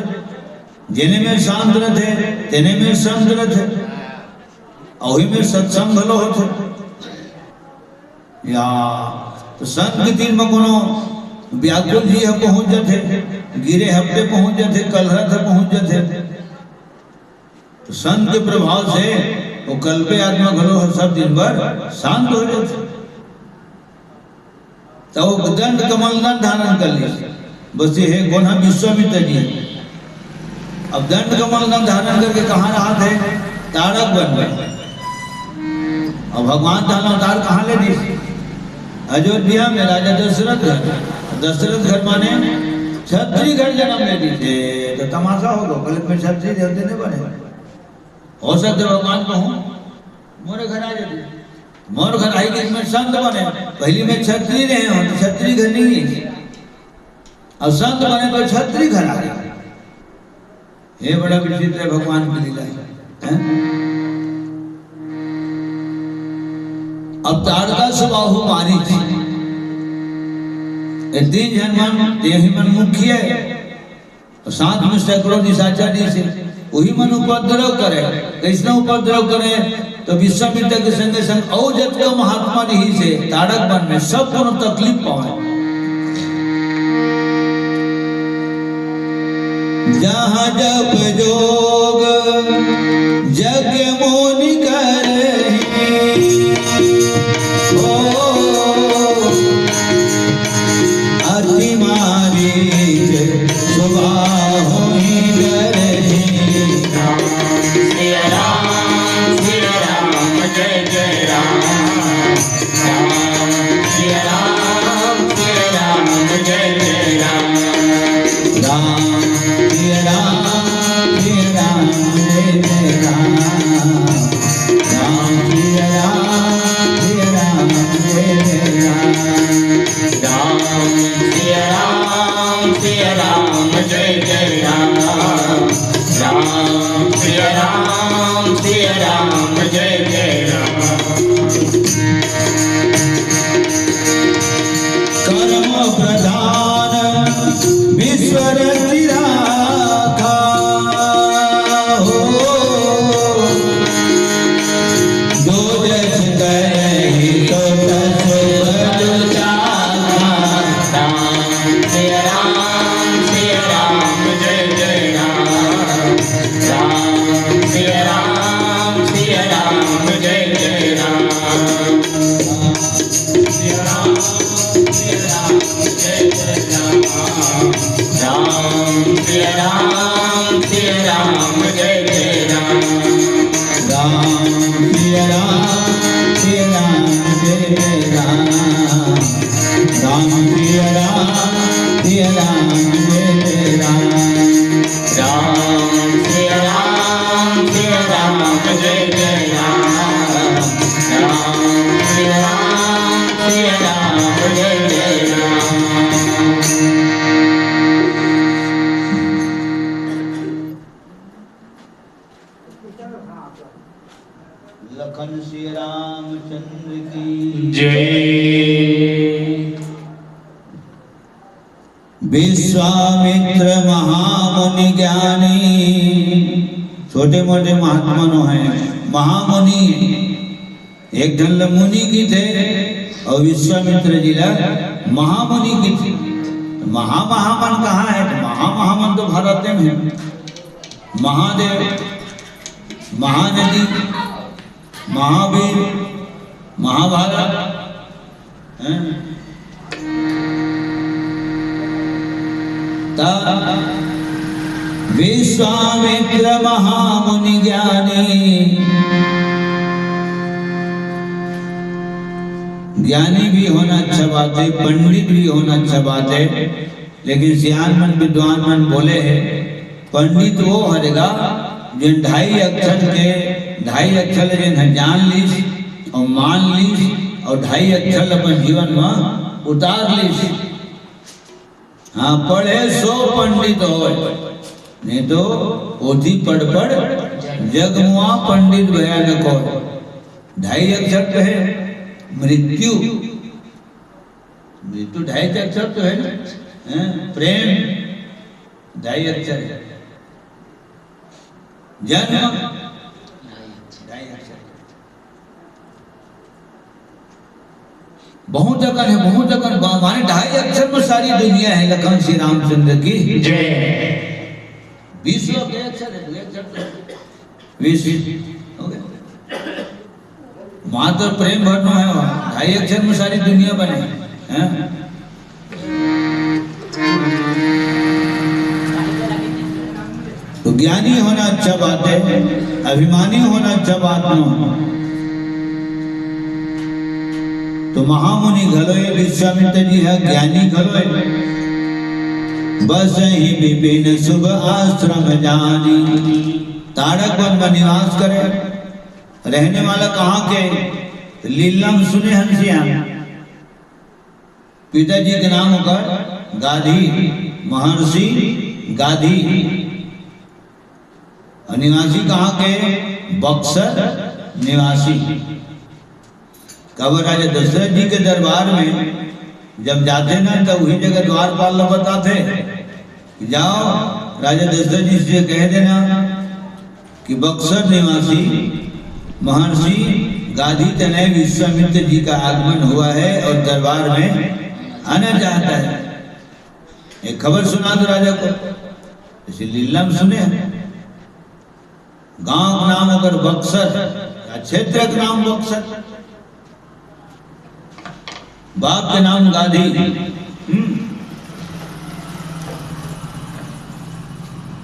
जेने में शांत रथे, तेने में संत रथे। अउ ओही में सत्संग घलो होथे। या तो संत के तीर म कोनो व्याकुल जी ह पहुंच जथे, गिरे हफ्ते पहुंच जथे, कलरत ह पहुंच जथे, तो संत के प्रभाव से वो कल्पे आत्मा घलो ह सब दिन भर शांत हो जथे। तो वो दंड कमल न धारण कर ली, बस ये है कोन ह? विश्वामित्र जी। अब दंड कमल न धारण करके कहाँ रहत हे? ताड़क वन में। अब भगवान तहाँ अवतार कहाँ ले दिस? अयोध्या में राजा दशरथ घर। दशरथ घर माने छत्री घर जन्म ले दिस। ए, तो तमाशा हो गो, कल में छत्री देवते नहीं बने। हो सकथे भगवान कहूँ मोरे घर आ जाते, मोर घर आई के मैं संत बने। पहली मैं छत्री रहे हूँ तो छत्री घर नहीं है, अब संत बने तो छत्री घर आ गए। हे, बड़ा विचित्र है भगवान की लीला है, हैं? अब ताड़का सुबाहु मारीच, ये तीन झन मन, ये ही मन मुखिया है, और साथ में सैकड़ों निशाचर जी से, वही मन उपद्रव करे। कैसना उपद्रव करे? तो विश्वामित्र के संगे संग अउ जतका महात्मा रहिस हे ताड़क वन में, सब कोनो तकलीफ पावे। जहाँ जप जोग यज्ञ मुनि करही, ओ अति मारीच सुबाहुहि डरही। राम सिया राम, सिया राम, जय जय राम। राम सिया राम, सिया राम, जय जय राम। राम सिया राम, सिया राम, जय जय राम। राम सिया राम, सिया राम, जय जय राम। राम सिया राम, सिया राम, जय जय राम। राम सिया राम, सिया राम, जय जय राम। कर्म प्रधान विश्व रचि राखा हो, जो जस करहि तो तस फल चाखा। राम सिया राम, सिया राम, जय जय राम। राम सिया राम, सिया राम, जय जय राम। राम सिया राम, सिया राम, जय जय राम। राम सिया राम, सिया राम, जय जय राम। राम सिया राम, सिया राम, जय जय राम। राम सिया राम, सिया राम, जय जय राम। राम सिया राम, सिया राम, जय जय राम। राम सिया राम, सिया राम, जय जय राम। लखन सिया रामचंद्र की जय। विश्वामित्र महामुनि ज्ञानी, छोटे मोटे महात्मा नो हे, महामुनि। एक झन ल मुनि किथे अउ विश्वामित्र जी ल महामुनि किथे। तो महा महामन कहाँ हे? तो महा महामन तो भारत में हे। महादेव, महानदी, महावीर, महाभारत, हैं? त विश्वामित्र महामुनि ज्ञानी। ज्ञानी भी होना अच्छा बात हे, पंडित भी होना अच्छा बात हे, लेकिन सियान मन, विद्वान मन बोले हे, पंडित वो हरे गा, जेन ढाई अक्षर के, ढाई अक्षर ले जेन ह जान लीस, अउ मान लीस, अउ ढाई अक्षर ल अपन जीवन म उतार लीस। हाँ, पढ़े सौ पंडित होय, नहीं तो पोथी पढ़ पढ़ जग मुआ पंडित भयानक होय। ढाई अक्षर तो हे मृत्यु, मृत्यु ढाई अक्षर तो हे ना, हैं? प्रेम ढाई अक्षर हे, जन्म ढाई अक्षर। बहुत अकन हे, बहुत अकन बा-, माने ढाई अक्षर में सारी दुनिया हे। लखन श्री रामचंद्र की जय। विश्व के अक्षर हे, दो अक्षर तो विश्व हो गया। मात्र प्रेम भर नो हे वहाँ, ढाई अक्षर में सारी दुनिया बने, हैं? तो ज्ञानी होना अच्छा बात हे, अभिमानी होना अच्छा बात नो। तो महामुनि घलो ए विश्वामित्र जी हे, ज्ञानी घलो ए। बसहि विपिन सुभ आश्रम जानी। ताड़क वन में निवास करे। रहने वाला कहाँ के? लीलम सुने हन सियान। पिताजी के नाम ओकर गाधी, महर्षि गाधी। अउ निवासी कहाँ के? बक्सर निवासी। काबर राजा दशरथ जी के दरबार में जब जाथे ना, त उही जगह द्वारपाल ला बताथे कि जाओ, राजा दशरथ जी से कह देना कि बक्सर निवासी महर्षि गाधी तनय विश्वामित्र जी का आगमन हुआ है और दरबार में आना चाहता है। एक खबर सुना दो राजा को। ऐसे लीला में सुने हैं। गांव के नाम ओकर बक्सर, या क्षेत्र के नाम बक्सर, बाप के नाम गाधी। हम्म।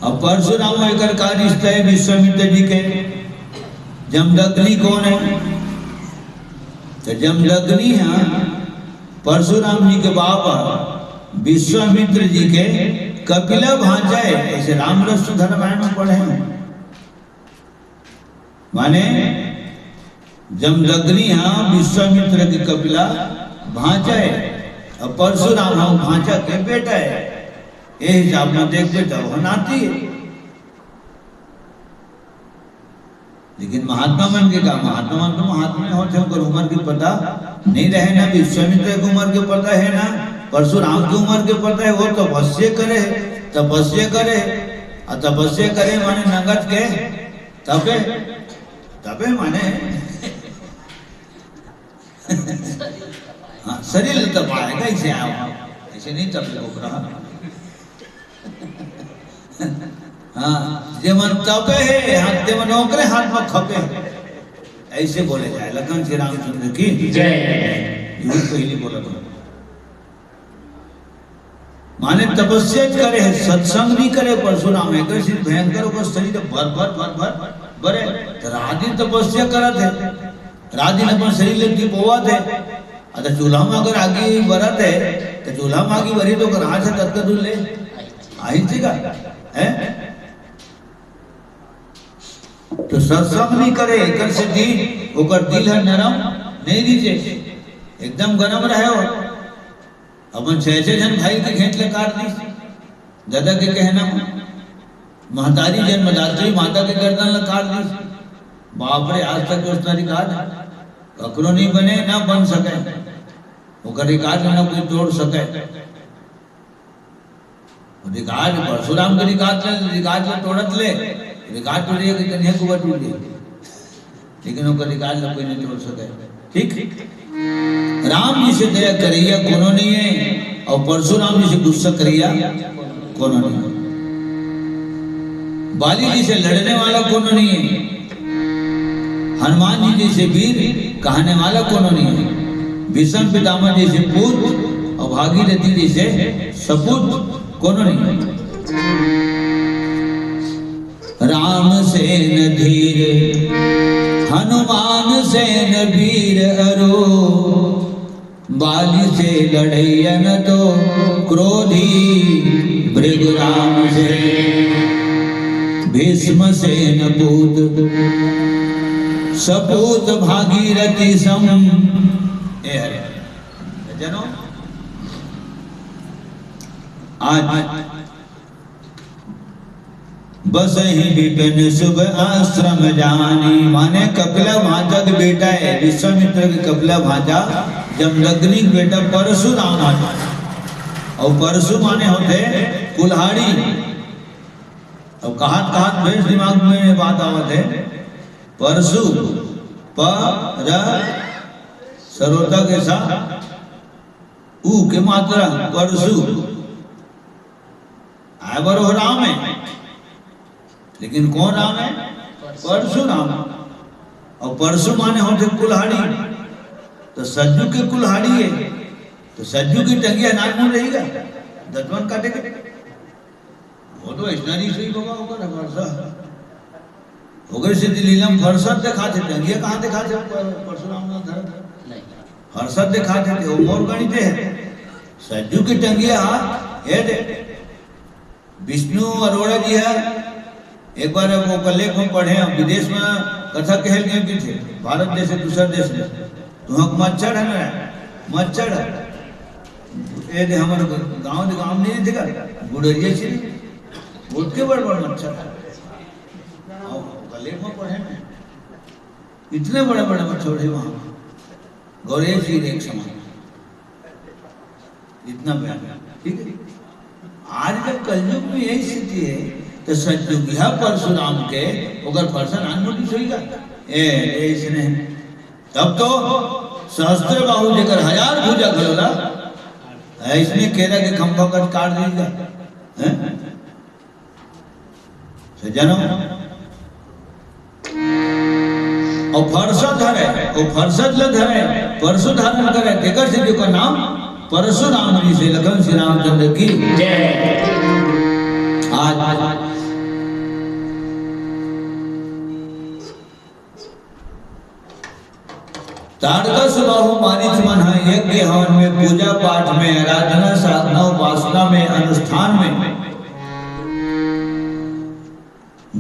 अब परशुराम एकर का रिश्ता है विश्वामित्र जी के? जमदग्नि कौन है? तो जमदग्नि है परशुराम जी के बाप है, विश्वामित्र जी के कपिला भांचा है। ऐसे रामरस सुधा रामायण में पढ़े हैं। माने जमदग्नि हा विश्वामित्र के कपिला भांचा है, अउ परशुराम हा भांचा के बेटा है। ये हिसाब में देखबे त वो नाती है। लेकिन महात्मा मन के का, महात्मा मन तो महात्मा होथे, ओकर उम्र के पता नहीं रहे ना, विश्वामित्र के उम्र के पता है ना, परशुराम के उम्र के पता है। वो तपस्या करे, तपस्या करे, अउ तपस्या करे माने नंगत के तपे, तपे माने हाँ, शरीर ल तपाएगा, ऐसे आओ, ऐसे नहीं तपे ओकरा। हाँ, जेमन तपे हे, हाँ, तेमन ओकरे हाथ में खपे हे। ऐसे बोले जाए, लखन श्री रामचंद्र की जय। झूठ तो ही नहीं बोला था। माने तपस्या करे हे, सत्संग नहीं करे परशुराम, एकर से भयंकर ओकर शरीर भर भर भर भर भरे। तो रात दिन तपस्या करत हे, रात दिन अपन शरीर ले टिपोवत हे। अगर चूल्हा में अगर आगी बरत हे, तो चूल्हा में आगी बरी तो ओकर आँच ह ततका दूर ले आही थे का? हैं? तो सत्संग नहीं करे, एकर से दी, ओकर दिल है नरम, नहीं दीजे, एकदम गरम रहे हो। अपन छह छह जन भाई के घेंट ले काट दीस। दादा के कहना म महतारी जन्मदात्री माता के गर्दन ल काट दीस। बाप रे, आज तक उसना रिकॉर्ड ककरो नहीं बने, ना बन सके। ओकर रिकॉर्ड ल ना कोई तोड़ सके। रिकॉर्ड परशुराम के रिकॉर्ड ल, रिकॉर्ड ल तोड़त ले, रिकॉर्ड टूट जाए कि कन्हैया कुबा टूट जाए। लेकिन ओकर अधिकार ल कोई नहीं तोड़ सके। ठीक? राम जी से दया करैया कोनो नहीं है और परशुराम जी से गुस्सा करैया कोनो नहीं है। बाली जी से लड़ने वाला कोनो नहीं है। हनुमान जी जैसे वीर कहने वाला कोनो नहीं है। भीष्म पितामह जैसे पूत और भागीरथी जैसे सपूत कोनो नहीं है। राम सेन धीर हनुमान सेन वीर अरो। बाली से लड़ैया न तो क्रोधी भृगु राम से। भीष्म सेन पूत सपूत भागीरथी सम। ए हरे। जनो, आज बसहि विपिन शुभ आश्रम जानी, माने कपिला भांचा के बेटा हे, विश्वामित्र के कपिला भांचा, जमदग्नि के बेटा परशुराम हे। अउ परशु माने होथे कुल्हाड़ी। अब कहात कहात फेर दिमाग में बात आवत हे, परशु, प, र, सरोता के साथ उ के मात्रा, परशु। आय बर ओ राम हे, लेकिन कोन राम हे? परशुराम। अउ परशु माने होथे कुल्हाड़ी, त सज्जू के कुल्हाड़ी हे, त सज्जू के टंगिया नानमुन रही गा, दतवन काटे के। ओ तो अइसना रिस होही बाबा, ओकर फरसा। ओकर सेती लीला म फरसा देखाथे, टंगिया कहाँ देखाथे? प-, परशुराम ना धर। नहीं। फरसा देखाथे, ते ओ मोर गणित हे। सज्जू के टंगिया, हे दे। विष्णु अरोड़ा जी हे, एक बार वो कलेक में पढ़े, हम विदेश में कथा कहल गए भी थे, भारत देश से दूसरा देश में। तुहक मच्छर हे ना, मच्छर। ए दे हमर गांव दे गांव नहीं दिखा, गुड़रिया से बहुत के बड़ बड़ मच्छर हे। और कलेक में पढ़े में इतने बड़े बड़े मच्छर हे वहां, गौरे जी एक समान। इतना बड़ा, ठीक हे। आज जब कलयुग में यही स्थिति हे, तो सतयुगिया परशुराम के ओकर फरसा नानमुन रिस होही गा। ए, ए, इसने तब तो सहस्त्र बाहु जेकर हजार भुजा घलो ला, अइसने केरा के खंभा कस काट देही गा, हैं? सज्जनों, अउ फरसा धरे, अउ फरसा ल धरे, परशु धारण करे, तेकर सेती ओकर नाम परशुराम रिहिसे। लखन श्री रामचंद्र की जय। आज ताड़का सुबाहु मारीच मन ह यज्ञ हवन में, पूजा पाठ में, आराधना, साधना, उपासना में, अनुष्ठान में,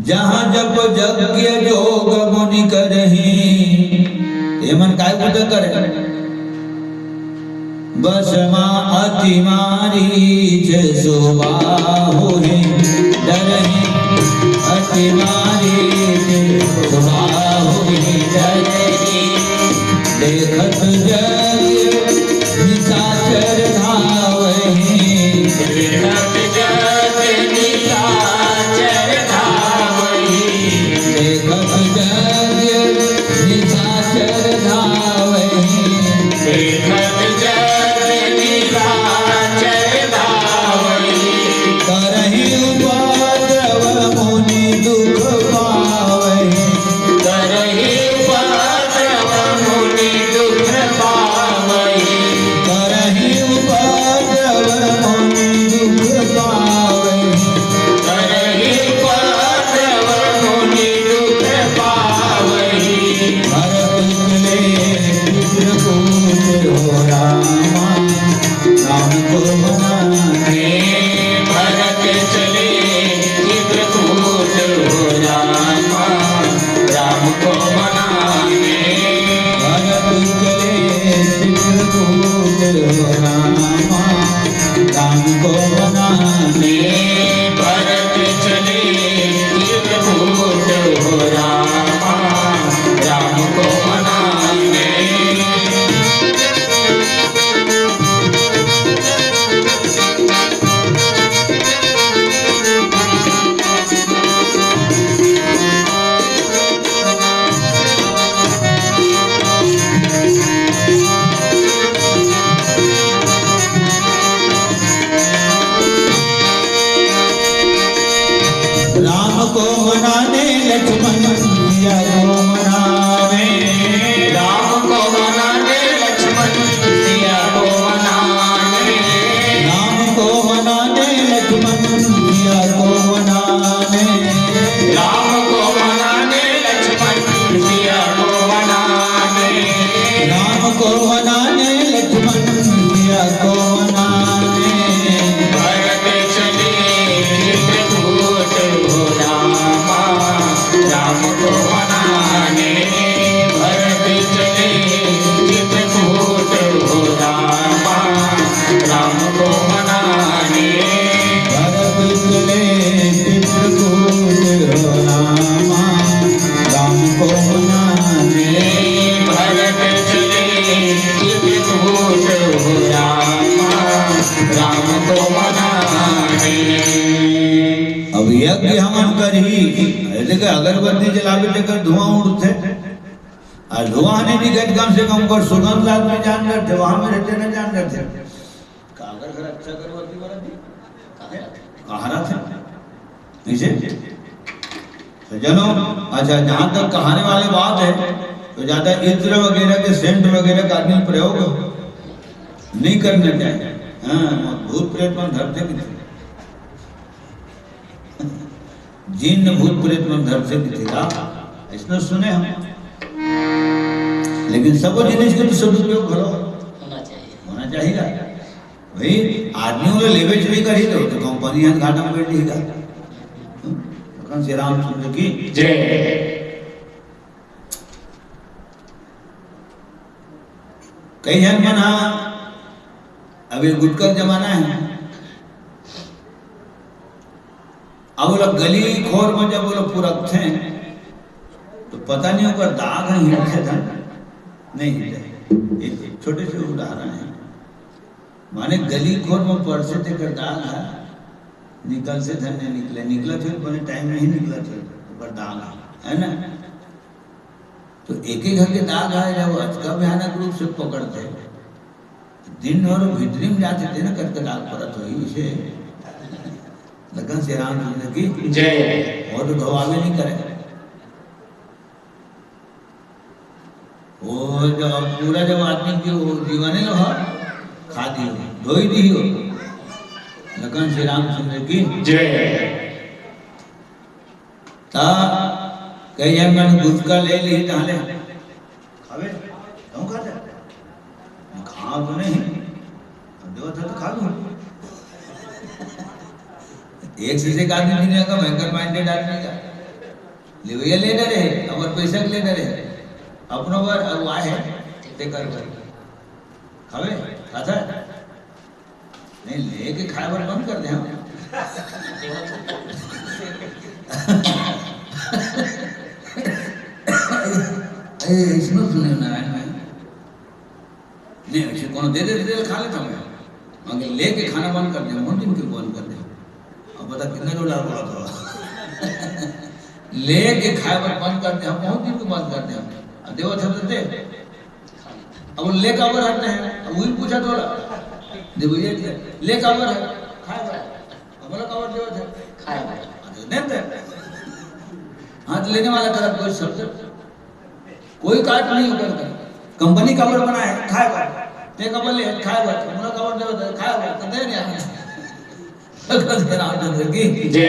जहाँ जप यज्ञ जोग मुनि करही, ये मन काय बुता करे? बस मा अति मारीच सुबाहु ही डरही, अति मारीच सुबाहु ही डरही। देखत जग निशाचर धावही। देखत जग निशाचर धावही। देखत जग निशाचर धावही। देखत जग निशाचर धावही। करही उपद्रव मुनि दुख पावही। करही उपद्रव मुनि दुख पावही। करही। अरे देखे, अगरबत्ती जलाबे तेकर धुआं उड़थे, अउ धुआं नहीं दिखत, कम से कम ओकर सुगंध आदमी जान डरथे, वहां में रहते न जान डरथे। काकर घर अच्छा अगरबत्ती वाला जी? कहाँ रथे? कहाँ रथे? कैसे? तो जनो, अच्छा, जहाँ तक कहाने वाले बात है, तो ज्यादा इत्र वगैरह के, सेंट वगैरह का आदमी प्रयोग नहीं करना चाहिए। हाँ, भूत प्रेत मन धरथे किथे। जिन भूत प्रेत मन धरथे किथे का, अइसनो सुने हम। लेकिन सबो जिनिस के तो सदुपयोग घलो होना चाहिए। होना चाहिए। भाई, आदमी वो लेबे च नहीं करी तो, तो कंपनी हन घाटा में बैठ जाएगा। हम्म? भगवान श्री रामचंद्र की जय। कई झन मन हा, अभी गुटखा के जमाना है, अब वो लोग गली खोर में जब वो लोग पुरकथे, तो पता नहीं ओकर दाग ह हिलथे धन नहीं हिलथे। एक छोटे से उदाहरण है, माने गली खोर में पड़थे तेकर दाग ह निकलथे धन नहीं निकले, निकलत होही बने टाइम में ही निकलत होही ओकर दाग ह, है ना? तो एक एक घर के दाग ह जब अतका भयानक रूप से पकड़थे, दिन भर भीतरी में जाथे तेन कतका दाग परत होही। इसे लगन से रामचंद्र की जय। वो तो धोआवे नहीं करे। वो जब पूरा जब आदमी की वो जीवाने लो, खा दियो, धोई दियो। लगन से रामचंद्र की जय। ता कई झन मन गुटखा ले ली, ताले खावे, कहूँ खाता? खा तो नहीं, अब देवत है तो खा लूँ। एक शीशे का आदमी नहीं आएगा, भयंकर माइंडेड आदमी का। लेवैया ले डरे, अउ पैसा के ले डरे, अपनो बर अउ आहे, तेकर बर। खावे, खाता? नहीं, लेके खाए बर बंद कर दे हम। ए, इसमें सुने नारायण में। नहीं, वैसे कोनो दे दे, दे दे, खा लेता मैं। मगर लेके खाना बंद कर दे, बहुत दिन के बंद कर दे। अब बता कितना जोरदार बोला था। लेके खाए बर बंद कर दे, हम बहुत दिन के बंद कर दे हम। अब देवत है तो दे। अब वो ले काबर हरथे? अब वही पूछा तो ला। दे भैया जी, ले काबर है? खाए बर। अब बोला काबर देवत है? खाए बर। हाँ, तो देते हैं। हाँ, तो लेने वाला का कोई शब्द, कोई काट नहीं होकर। कंपनी काबर बनाए? खाए बर। ते काबर ले? खाए बर। बोला काबर देवत है? खाए बर। तो दे रहे हैं। रामचंद्र की जय।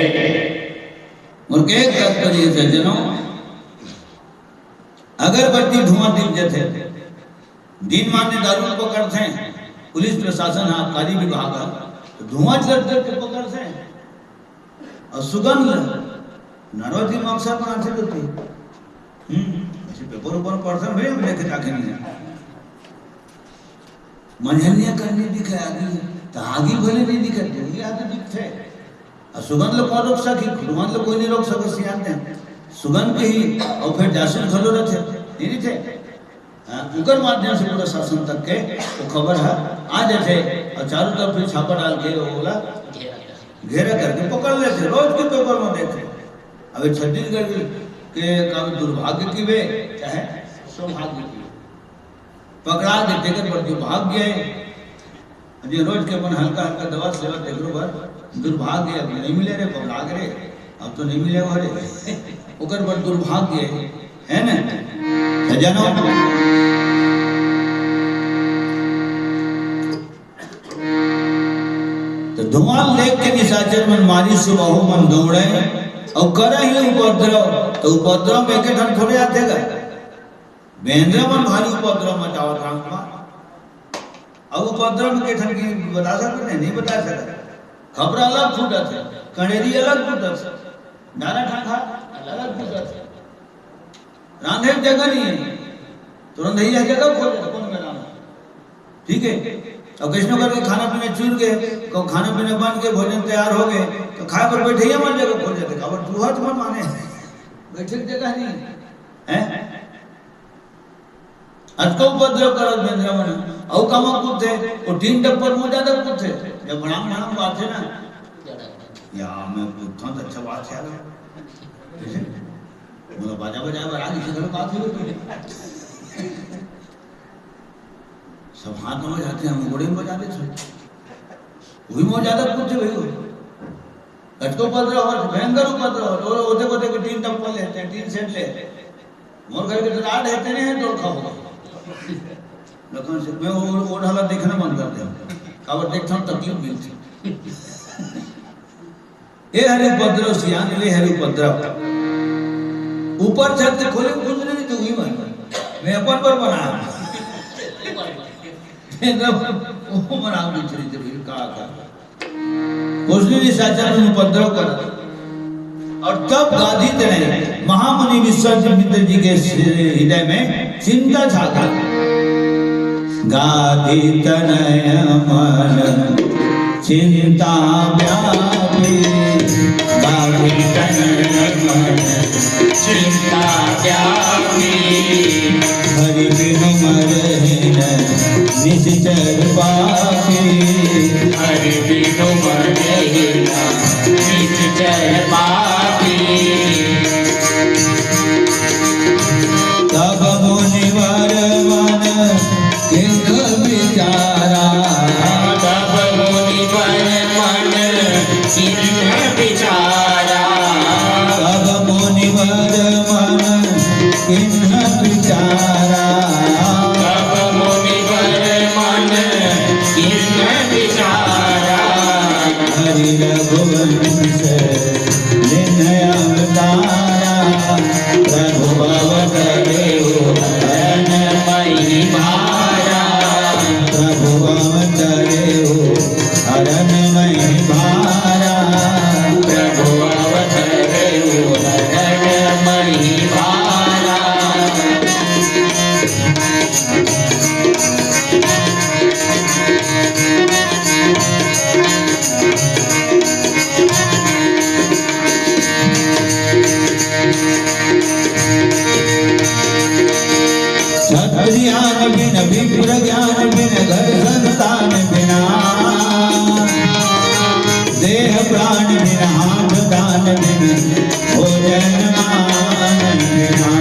और के तात्पर्य सज्जनों, अगरबत्ती धुआं दिख जथे, दिन माने दारू पकड़थे, पुलिस प्रशासन ह, आबकारी विभाग ह, तो धुआं जब जब के पकड़थे, अउ सुगंध ल नरवा जी मकसद बनाथे तो ती। हम्म, वैसे पेपर ऊपर पढ़थे भाई, हम देखे ताके नहीं। मंझनिया करनी दिखे आगी, तो आगी भले नहीं दिखे, दुनिया आगे दिखथे। अउ सुगंध ल कौन रोक सकी? सुगंध ल कोई नहीं रोक सके, सियान ने। सुगंध के ही, अउ फिर जासूस घलो रथे, नहीं रथे? हाँ, उकर माध्यम से पूरा शासन तक के वो खबर है, आ जाथे, अउ चारों तरफ से छापा डाल के वो बोला, घेरा करके पकड़ लेथे, रोज के पेपर में देथे। अबे छत्तीसगढ़ के, के का दुर्भाग्य की बे, चाहे सौभाग्य की, पकड़ा देथे, कर पर दुर्भाग्य है। जे रोज के अपन हल्का हल्का दवा सेवा तेकरो बर दुर्भाग्य, अब नहीं मिले रे, पकड़ा के रे, अब तो नहीं मिले वो रे, ओकर बर दुर्भाग्य है, है ना? सज्जनों, तो धुआं देख के निशाचर मन मारी सुबहु मन दौड़े, अउ करही उपद्रव, तो उपद्रव में एक ठन थोड़े आथे गा। बेंदरा मन भारी उपद्रव मचावत राम कुमार। अब उपद्रव में के ठन की बता सकते नहीं, नहीं बता सकते। खपरा अलग फूटत है, कड़ेरी अलग फूटत है, डारा ठाठा अलग फूटत है। रांधे के जगह नहीं है, तो रंधैया जगह खोज, कौन में रांधे? ठीक है, अब कइसनो करके खाना पीना चुर के, को खाना पीना बन के, भोजन तैयार हो गए, तो खाए पर बैठे ही मन जगह खोज जाते, काबर चूहा तुम्हार माने, बैठे के जगह नहीं है। अतका उपद्रव करत बेंदरा मन, अउ कामा कूदथे, वो टीन टप्पर में ज्यादा कूदथे, जब भड़ाम भड़ाम बात है ना, या मैं कूदता हूँ तो अच्छा बात है। मोला बाजा बजाए बर आ, किसी घलो बात हो। सब हाथ में बजाते हैं, हम गोड़े में बजा देते हैं। वही मोर ज्यादा पूछे भाई हो। कतको उपद्रव हो, भयंकर उपद्रव हो, तो ओते कोते के टीन टप्पल लेते हैं, टीन सेट लेते हैं। मोर घर के तो राड है, तेने है, तोर खाओ। लेकिन से मैं वो, वो ढाला देखना बंद कर दे। काबर देखता हूँ, तकलीफ मिलती। ए हरे उपद्रव सियान, ले हरे उपद्रव। ऊपर छत के खोले कुछ नहीं, तो वही मन। मैं अपन पर बना। एकदम वो बना, बिछड़ी, बिछड़ी, का, का। कुछ नहीं, साचा में उपद्रव कर। और तब गादी तने महामुनि विश्वामित्र जी के हृदय में चिंता छा गई। गादी तनय मन चिंता व्यापी, गादी तनय मन चिंता व्यापी। हरि बिनु मरहिन निश्चर पापी, हरि बिनु मरहिन निश्चर पापी। तब मुनिवर मन किन्ह बिचारा, तब मुनिवर मन किन्ह बिचारा। तब मुनिवर मन किन्ह बिचारा। तब मुनिवर मन किन्ह बिचारा। हरि रघुवंश जिन्ह अवतारा। प्रभु अवतरे हरण मही भारा। प्रभु अवतरे हरण मही भारा। प्रभु अवतरे हरण मही भारा। क्षत्र ज्ञान बिन, विप्र ज्ञान बिन, घर संतान बिना, देह प्राण बिन, हाथ दान बिन, भोजन मान बिना।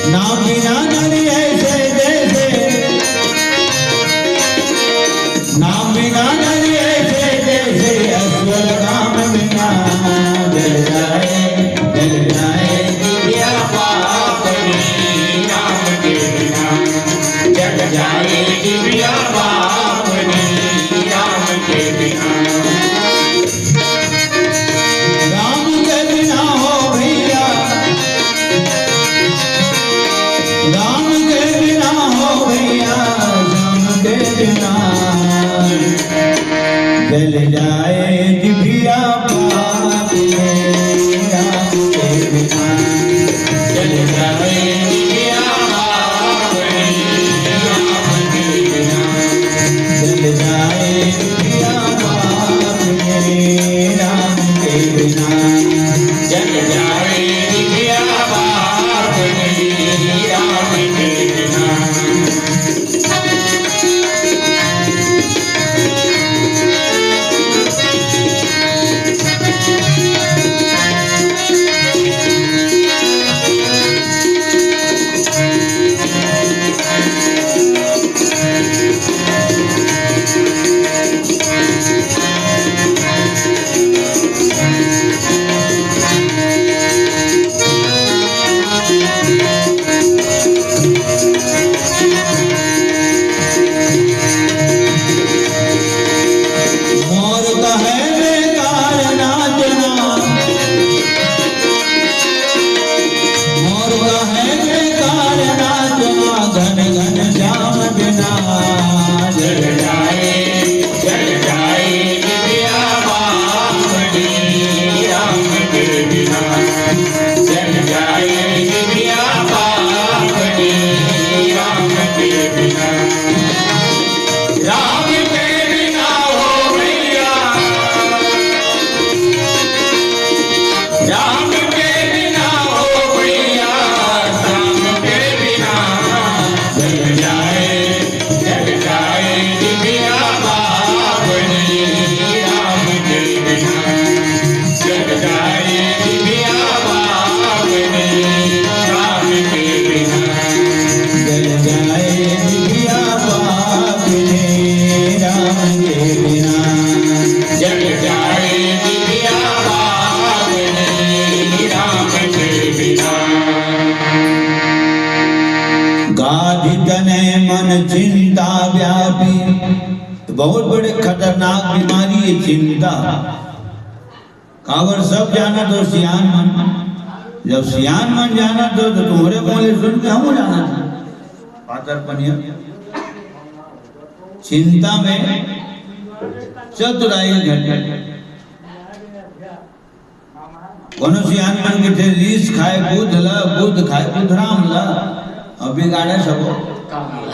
नाम बिना नर ऐसे जैसे, नाम बिना नर ऐसे जैसे अश्व लगाम बिना। जल जाए, जल जाए दिव्या पावनी राम के बिना। जल जाए दिव्या पावनी राम के बिना। राम के बिना हो भैया, राम के बिना हो भैया, राम के बिना। जल जाए जिभिया पाप में, राम के बिना। जल जाए जिभिया पाप में, राम के बिना। जल जाए चिंता व्यापी, बहुत बड़े खतरनाक बीमारी हे चिंता। काबर सब जानत हो सियान मन, जब सियान मन जानत हो तो तुम्हरे मुंह ले सुन के हमहू जानत हो। पातर पनिया चिंता में चतुराई घटे। कोनो सियान मन के थे, रीस खाए बुध ला, बुध खाए बुधराम ला, अउ बिगाड़े सबो। काम ला।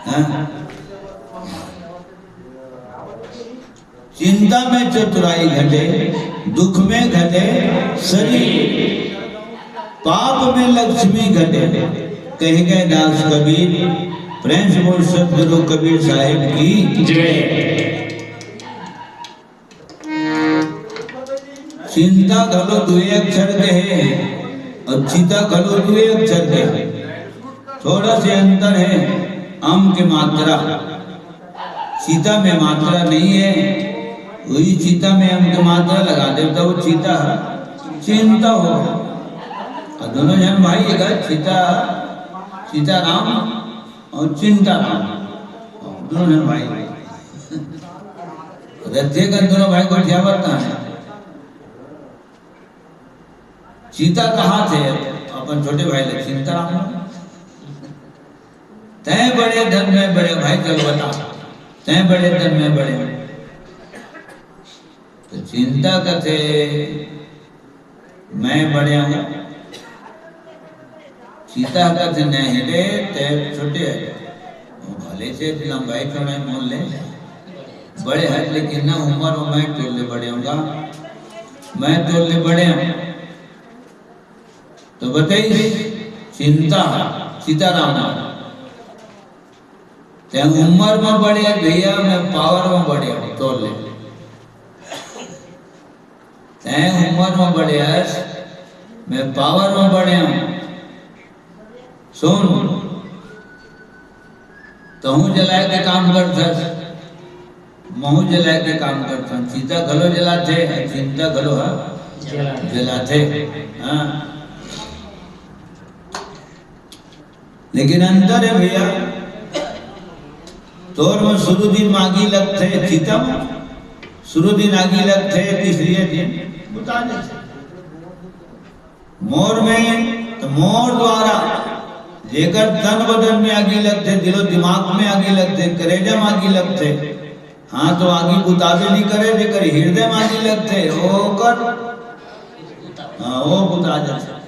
हैं? चिंता में चतुराई घटे, दुख में घटे शरीर, पाप में लक्ष्मी घटे। कहे गए दास कबीर, प्रेम से बोल सतगुरु कबीर साहेब की। जय। चिंता घलो दुए अक्षर के हे अउ चिता घलो दुए अक्षर के हे। थोड़ा से अंतर हे, अम के मात्रा। चिता में मात्रा नहीं हे, वही चिता में अम के मात्रा लगा दे तो वो चिता हे, चिंता हो। अउ दोनों झन भाई एक हे, चिता, चिता राम अउ चिंता राम, दोनों झन भाई। रथे का दोनों भाई को ठियावत कहाँ हे? चिता कहाँ थे? अपन छोटे भाई ले चिंता राम। तैं बड़े धन में बड़े भाई, चल बता, तैं बड़े धन में बड़े। तो चिंता कथे मैं बड़े हूँ। चिता कथे नहीं रे, तैं छोटे हे। वो भले से लंबाई चौड़ाई मोल ले, बड़े हे, लेकिन ना उम्र में मैं तोर ले बड़े हूँ, मैं तोर ले बड़े हूँ। तो बताइए, चिंता, चिता राम, तैं उम्र में बड़े हे भैया, मैं पावर में बड़े हूँ, तोर ले। तैं उम्र में बड़े हस, मैं पावर में बड़े हूँ। सुन, तहूँ जलाए के काम करथस, महूँ जलाए के काम करथन। चिता घलो जलाथे, चिंता घलो ह जलाथे। जलाथे। हाँ। लेकिन अंतर हे भैया, तोर में शुरू दिन में आगी लगथे, चिता में शुरू दिन आगी लगथे, तीसरे दिन बुता देथे। मोर में तो मोर द्वारा जेकर तन बदन में आगी लगथे, दिलो दिमाग में आगी लगथे, करेजा में आगी लगथे, हाँ, तो आगी बुताबे नहीं करे, जेकर हृदय में आगी लगथे, ओकर, हाँ, वो बुता जाथे।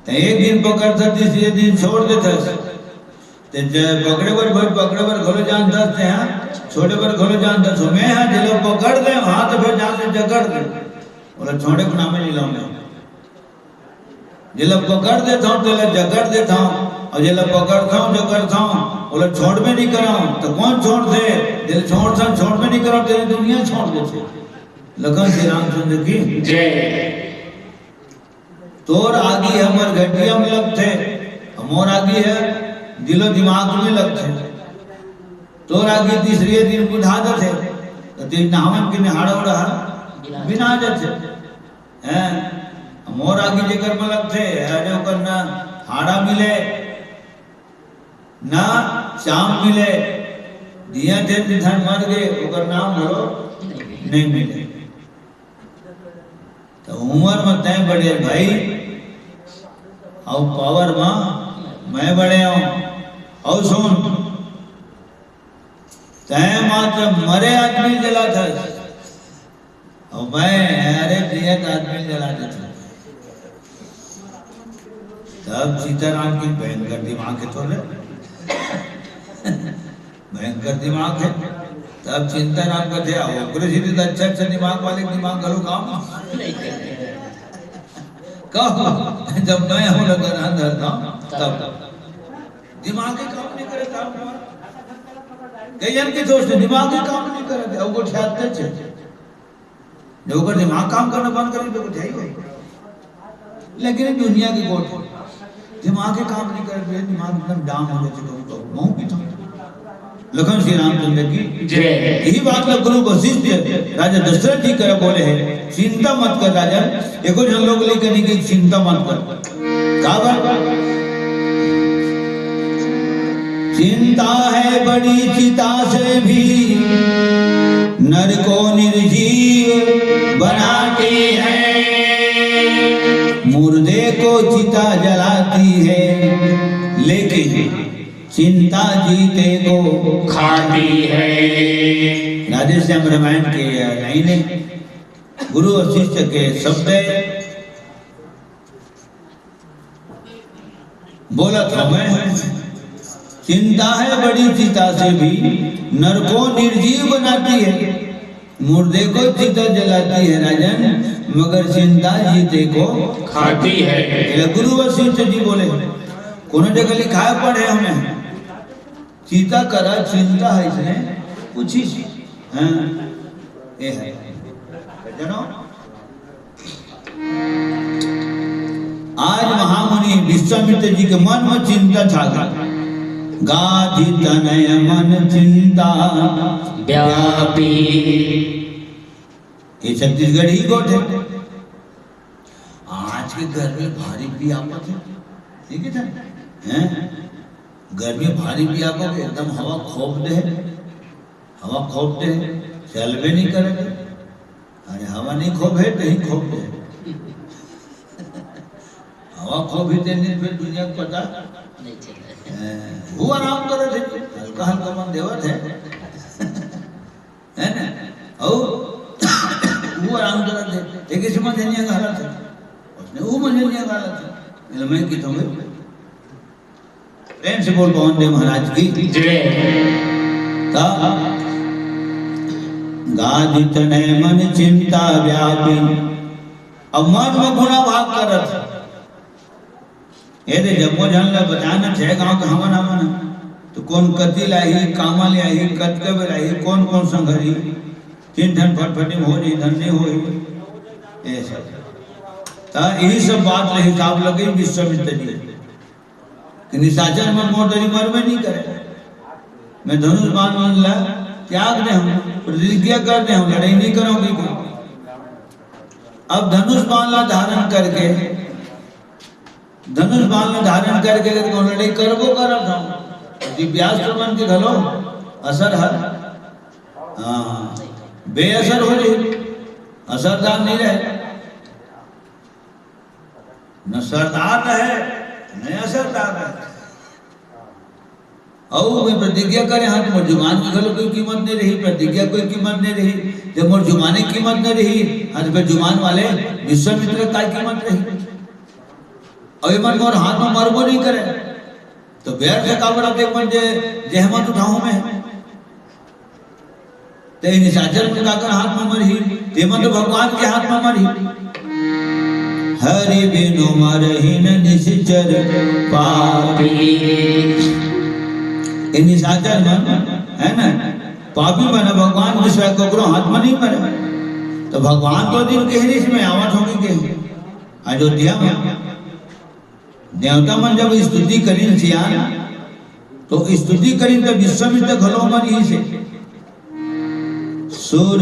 त एक दिन पकड़थस, तीसरे दिन छोड़ देथस। ते ज-, पकड़े बर, भाई पकड़े बर घलो जानथस ते, हाँ, छोड़े बर घलो जानथस। मैं हाँ जेला पकड़ दे, हाँ, तो फिर जान ले जकड़ दे। ओला छोड़े के नामे नहीं लाऊं। जेला पकड़ देथंव, तेला जकड़ देथंव, अउ जेला पकड़थंव, जकड़थंव, ओला छोड़बे नहीं करंव। तो कौन छोड़थे? जेला छोड़थंव, छोड़बे नहीं करंव, तेला दुनिया छोड़ देथे। लखन श्री रामचंद्र की जय। तोर आगी हमर घटिया में लगथे, अउ मोर आगी हे दिलो दिमाग में लगथे। तोर आगी तीसरे दिन बुझा जाथे, तो तीन नहावन के निहाड़ा उड़ा बिना जाथे। हैं? मोर आगी जेकर में लगथे, अरे ओकर ना हाड़ा मिले, ना चाम मिले, दिया जे धन मर गे, ओकर नाम घलो नहीं मिले। तो उम्र में तैं बड़े भाई, अउ पावर में मैं बड़े हूँ। अउ सुन, तैं मात्र मरे आदमी जलाथस, अउ मैं, अरे, जियत आदमी जला देथंव। तब सीताराम के भयंकर दिमाग हे तोर ले। भयंकर दिमाग हे। तब चिंता राम कथे, "आ, ओकरे से तो अच्छा, अच्छा दिमाग वाले के दिमाग घलो काम नहीं करे।" कब? जब मैं हूँ लगा ना धरता, तब। दिमाग ही काम नहीं करे, तब। कई जन के दोष हे, दिमाग ही काम नहीं करे, अब वो ठहरते थे। जब ओकर दिमाग काम करना बंद कर दे, तो कुछ है ही नहीं। लेकिन ये दुनिया की गोठ, दिमाग के काम नहीं करे, तो ये दिमाग एकदम डाम हो जाते, कभी कभी महूं भी था। लखन श्री रामचंद्र की जय। यही बात ला गुरु वशिष्ठ राजा दशरथ जी करा बोले हे, "चिंता मत कर राजन।" एको झन लोग लेकर नहीं गई, "चिंता मत कर।" काबर? चिंता है बड़ी चिता से भी, नर को निर्जीव बनाती है। मुर्दे को चिता जलाती है, लेकिन चिंता जीते को खाती है। राधेश्याम रामायण के यह लाइन है, गुरु और शिष्य के शब्द है। बोलत हवं मैं, चिंता है बड़ी चिता से भी, नर को निर्जीव बनाती है। मुर्दे को चिता जलाती है राजन, मगर चिंता जीते को खाती है। एला गुरु वशिष्ठ जी बोले, कोनो जगह लिखाय पढ़े हवं मैं, चिता करा चिंता है इसने पूछिस। हाँ, ये है। जनो, आज महामुनि विश्वामित्र जी के मन में चिंता छा गे। गाधि तनय मन चिंता व्यापी। ये छत्तीसगढ़ी गोठ है। आज के गर्मी भारी पियापत है, ठीक है? हैं? गर्मी भारी पियापत, एकदम हवा खोप दे है, हवा खोप दे है, चलबे नहीं करे। अरे, हवा नहीं खोप है, तो ही खोप दे। हवा खोप ही तेने फिर दुनिया को पता नहीं चले। हैं, वो आराम करे थे, हल्का हल्का मन देवत है। है ना? अउ वो आराम करत हे, ते कइसे मंझनिया घालत हे? उसने वो मंझनिया घालत हे। एला मैं किथों भाई? प्रेम से बोल पवन देव महाराज की जय। त गाधि तनय मन चिंता व्यापी। अब मन में गुणा भाग करत हे। ए दे, जम्मो झन ल बचाना छे गांव के हमन, हमन। तो कोन कति लाही, कामा ले आही, कतका बेर आही, कोन कोन संग रही, तीन ठन फटफटी में हो जाही, धन नहीं होही। ए सब। त यही सब बात ले हिसाब लगे विश्वामित्र जी। कि निशाचर मन मोर डरी मरबे नहीं करे। मैं धनुष बाण मन ला त्याग दे हूँ, प्रतिज्ञा कर दे हूँ, लड़ाई नहीं करोगे को। अब धनुष बाण ला धारण करके धनुष बाण ला धारण करके अगर कोनो लड़ाई करबो करत हूँ, तो दिव्यास्त्र मन के घलो असर हर, हाँ, बेअसर हो जाही, असरदार नहीं रहे, न सरदार रहे, न असरदार रहे। अउ मैं प्रतिज्ञा करे हंव, त मोर जुबान के घलो कोई कीमत नहीं रही, प्रतिज्ञा कोई कीमत नहीं रही। जब मोर जुबान के कीमत नहीं रही, हाँ, त फिर जुबान वाले विश्वामित्र के का कीमत रही? अउ एमन मोर हाथ में मरबो नहीं करे, तो व्यर्थ काबर आथे मन जे जहमत उठाहूं मैं? ते निशाचर मन काकर हाथ में मरही, ते मन तो भगवान के हाथ में मरही। हरि बिनु मरहिन निशाचर पापी। ये निशाचर मन, है ना, पापी मन भगवान के सिवाय ककरो हाथ में नहीं मरे। तो भगवान तो दिन कह रही, इसमें आवत होगी के अयोध्या में देवता मन जब स्तुति करिन सियान, तो स्तुति करिन त विश्वामित्र घलो मन ही से। सुर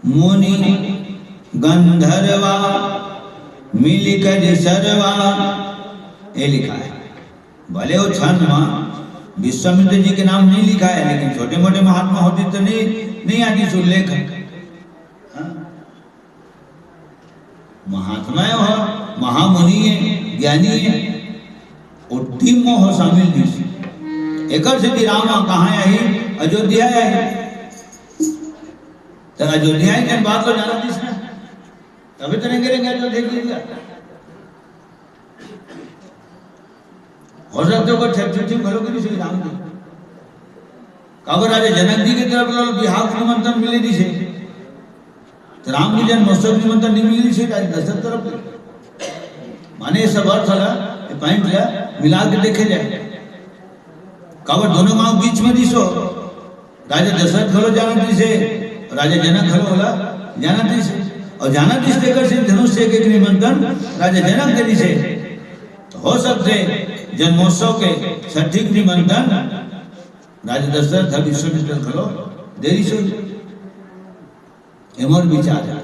मुनि गंधर्वा मिलिकर सर्वा, ये लिखा है। भले वो छंद में विश्वामित्र जी के नाम नहीं लिखा है, लेकिन छोटे मोटे महात्मा होती तो नहीं, नहीं आती उल्लेख। हाँ? महात्मा है, वह महामुनि है, ज्ञानी है, वो टीम में हो शामिल नहीं से। एकर से कि राम कहाँ आही? अयोध्या आही। तो अयोध्या ही जन बात लो जाना जिसने, तभी तो नहीं करेंगे अयोध्या की। हो सकथे ओकर छठी उठी घलो के नहीं से राम जी। काबर राजा जनक जी के तरफ ले बिहाव के निमंत्रण मिले नहीं से, तो राम के जन्मोत्सव के निमंत्रण नहीं मिले नहीं से राजा दशरथ तरफ ले। माने ये सब अर्थ ला, ये point ला मिला के देखे जाए। काबर दोनों गांव बीच में दिसो, राजा दशरथ घलो जानत रहिसे, राजा जनक घलो ओला जानत रहिसे। अउ जानत रहिसे तेकर से धनुष से एक, एक निमंत्रण राजा जनक दे रहिसे। तो हो सकथे जन्मोत्सव के छठी के निमंत्रण राजा दशरथ ह विश्वामित्र घलो दे रहिसे। ए मोर विचार हे।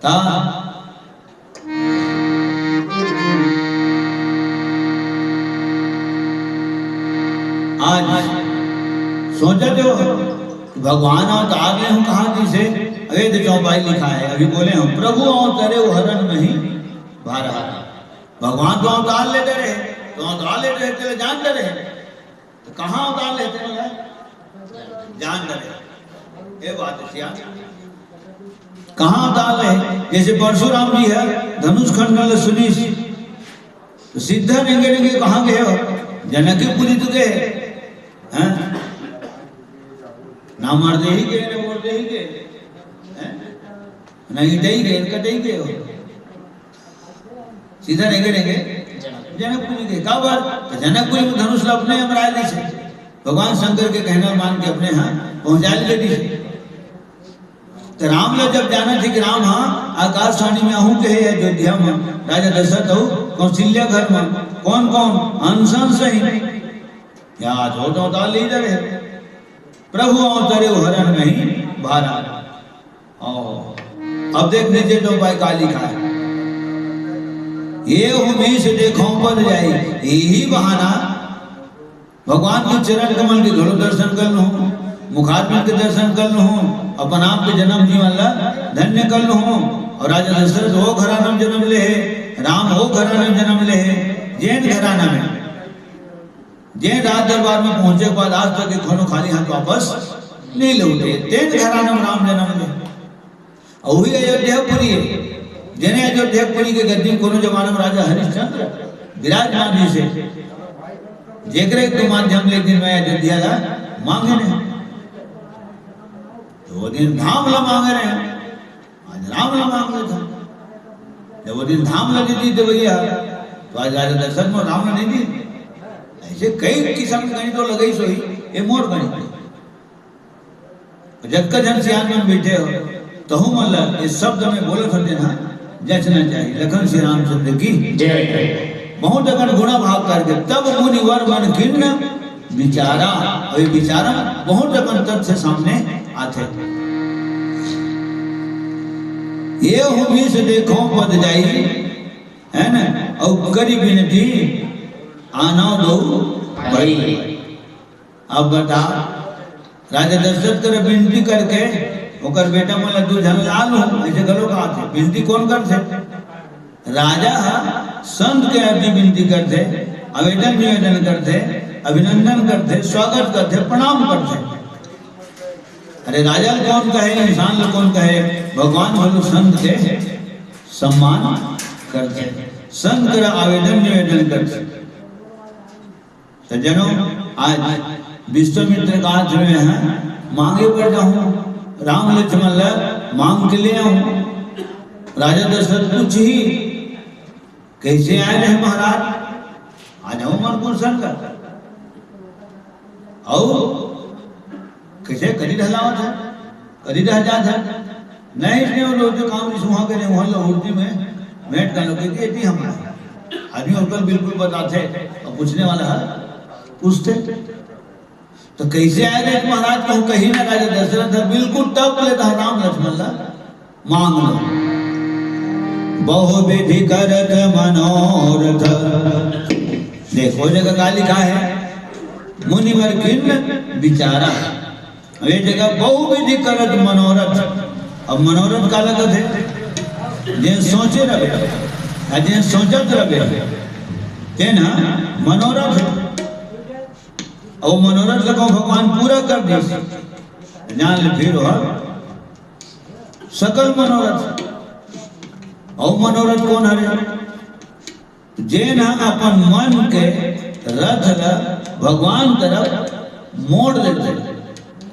ता आज सोचत हो कि भगवान अवतार ले हूँ कहा, जिसे अवेद चौपाई लिखा है, अभी बोले हम, "प्रभु अवतरे हरण नहीं भारा।" भगवान तो अवतार ले डरे, तो अवतार ले डरे, तेरे जान डरे, तो कहाँ अवतार लेते हैं? जान डरे। ये बात है सिया। कहाँ अवतार ले? जैसे परशुराम जी है, धनुष खंडन ले सुनीस, तो सीधा रेंगे रेंगे कहाँ गए हो? जनकपुरी तो गए हैं? ना मर दे ही गए, ना मोर दे ही गए हैं? ना ईटे ही गए, कटे ही गए हो। सीधा रेंगे रेंगे जनकपुरी के। का बात? तो जनकपुरी में धनुष ला अपने यमराज जी से, भगवान शंकर के कहना मान के अपने यहाँ पहुँचा लिए जी। तो राम ला जब जाना थी कि राम हाँ आकाशवाणी में आहूँ के है अयोध्या में, राजा दशरथ हो कौशल्या घर में, कौन कौन? हंसन सहित। या तो तो डाल लीडर है, "प्रभु अवतरे हरण नहीं भारा।" और अब देख लीजिए जो भाई का लिखा है, "ये हूँ बीस देखो पद जाई।" यही बहाना भगवान के चरण कमल के घड़ो दर्शन कर लूँ, मुखारविंद के दर्शन कर लूँ, अपन आप के जन्म जीवन ला धन्य कर लूँ। और राजा दशरथ वो घराना में जन्म ले है, राम वो घराना में जन्म ले है, जेन घराना में, जेन राज दरबार में पहुँचे के बाद आज तक के कोनो खाली हाथ वापस नहीं लौटे, तेन घराना में राम जन्म ले। और वही अयोध्यापुरी है, जेने अयोध्यापुरी के गद्दी में कोनो जमाना में राजा हरिश्चंद्र विराजमान जी से, जेकरे के माध्यम ले दिन में अयोध्या ला मांगे ने, तो वो दिन धाम ला मांगे ने, आज राम ला मांग लेता। जब वो दिन धाम ला दे दी तो भैया, तो आज राजा दशरथ में राम ला नहीं दी। ऐसे कई किस्म के गणित तो लगे ही सोई, ये मोर गणित है। जतका झन सियान मन बैठे हो, तहु मन ल ये शब्द में बोलत होते ना, जचना चाहिए। लखन श्री रामचंद्र की जय। बहुत अकन गुणा भाव करके तब मुनिवर मन खिन्न विचारा, और ये विचारा बहुत अकन तथ्य सामने आथे। ये हूँ बीस देखो पद जाई, है ना, और करी बिनती आना दो भाई। अब बता, राजा दशरथ कर विनती करके ओकर बेटा मन ला दू झन ला लूं, ऐसे घलो कहा थे। विनती कौन करथे? राजा ह संत के अर्जी विनती करथे, आवेदन निवेदन करथे, अभिनंदन करथे, स्वागत करथे, प्रणाम करथे। अरे राजा ल कौन कहे, इंसान ल कौन कहे, भगवान घलो संत के सम्मान करथे, संत कर आवेदन निवेदन करथे। सज्जनों, आज विश्वामित्र का हाथ में है, मांगे बर जाहूं, राम लक्ष्मण ला मांग के ले आऊं। राजा दशरथ पूछही, "कैसे आए रहे महाराज?" आज हम मन कुछ संग अउ कैसे करी ढलावत है, करी रह जात है। नहीं, इसने वो लोग जो काम रिस वहाँ करे, वहाँ लोग उर्दी में भेंट कर लो, क्योंकि ये भी हमारा है। आदमी होटल बिल्कुल बताते और पूछने वाला है, पूछते। तो कैसे आए रे महाराज, कहूँ कहीं ना राजा दशरथ है, बिल्कुल तब ले कहा राम लक्ष्मण ला मांग लो। बहुविधि करत मनोरथ। देखो जगह का लिखा है, मुनिवर खिन्न विचारा। अब ये जगह बहुविधि करत मनोरथ। अब मनोरथ काला कथे? जे सोचे रहे, आ जे सोचत रहे, ते ना मनोरथ। अउ मनोरथ ल कहूं भगवान पूरा कर दे, जान ले फिर हो सकल मनोरथ। अउ मनोरथ कौन हरे? जेन ह अपन मन के रथ ल भगवान तरफ मोड़ देथे,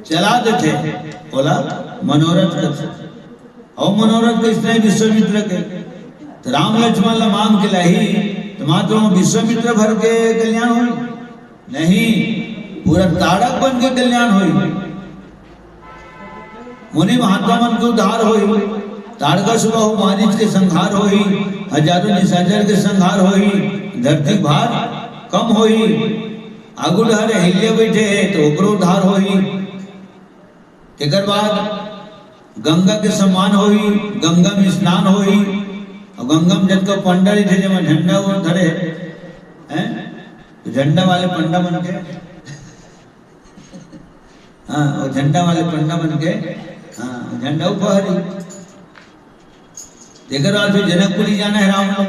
चला देथे, ओला मनोरथ कथे। अउ मनोरथ कइसने विश्वामित्र के? त राम लक्ष्मण ल मांग के लाही, त मात्र विश्वामित्र भर के कल्याण होई? नहीं, पूरा ताड़क बन के कल्याण होई। मुनि महात्मा मन के उद्धार होई, ताड़का सुबह हो, मारीच के संहार होई, हजारों निशाचर के संहार होई, धरती भार कम होई, आगू डहर अहिल्या बैठे हे तो ओकरो उद्धार होई। तेकर बाद गंगा के सम्मान होई, गंगा में स्नान होई, और गंगा में जतका पंडा रहिथे, जेमा झंडा वो धरे, हैं? तो झंडा वाले पंडा मन के हाँ, वो झंडा वाले पंडा बन के, हाँ, झंडा ऊपर हरी। तेकर बाद फिर जनकपुरी जाना है राम लोग।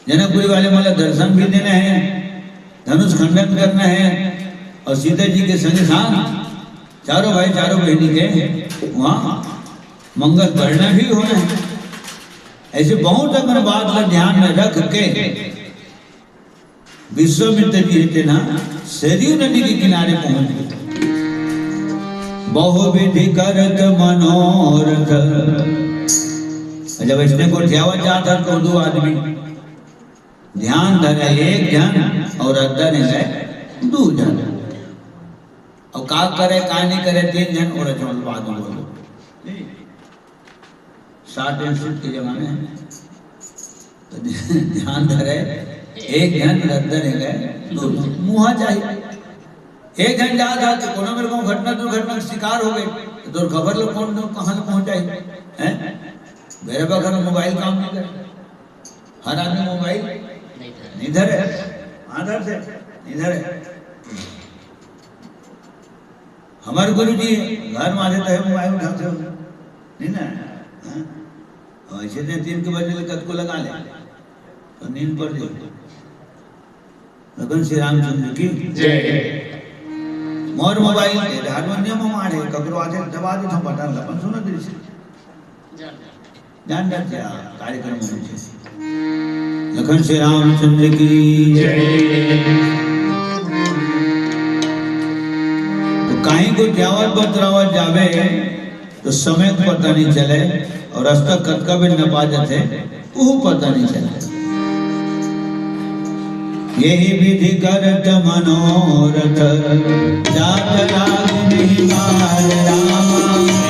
जनकपुरी वाले मन ला दर्शन भी देना है, धनुष खंडन करना है, और सीता जी के संग साथ चारों भाई, चारों बहनी के वहाँ मंगल बढ़ना भी होना है। ऐसे बहुत अकन बात ला ध्यान में रख के विश्वामित्र जी हे तेना सरयू नदी के किनारे पहुंच गए। बहुविधि करत मनोरथ। जब इसने गोठियावा जात हे तो दू आदमी ध्यान धरे, एक झन और रद्दा ने गए दू झन। और का करे, का नहीं करे, तीन झन, ओला छोड़, बाद में बोलो। साठ इंच के जमाने हैं। तो ध्यान धरे, एक झन रद्दा ने गए दू झन। मुहा चाहिए। एक झन जात हे तो कोनो मेर कोनो घटना दुर्घटना के शिकार हो गए, तो तोर खबर लो कौन, कहाँ ले पहुँचाही, हैं? मेरे बखत मोबाइल काम नहीं करे, हर आदमी मोबाइल नहीं धरे। नहीं धरे, हाँ धरथे, नहीं धरे। हमर गुरु जी घर में आथे तो मोबाइल उठाथे, नहीं ना? हाँ? और ऐसे दिन तीन के बजे ले कतको लगा ले, तो नींद पड़ जाए। लखन श्री रामचंद्र की। जय। मोर मोबाइल के हारमोनियम में मारे, ककरो आथे दबा देथे बटन ला, अपन सुनत रहिथे। जान जाथे कार्यक्रम में। लखन श्री रामचंद्र की। जय। तो कहीं गोठियावत बतरावत जाबे तो समय के पता नहीं चले, और रास्ता कतका बेर नपा जाथे, उहू पता नहीं चले। यही विधि करत मनोरथ, जात राग नहीं बाल राम।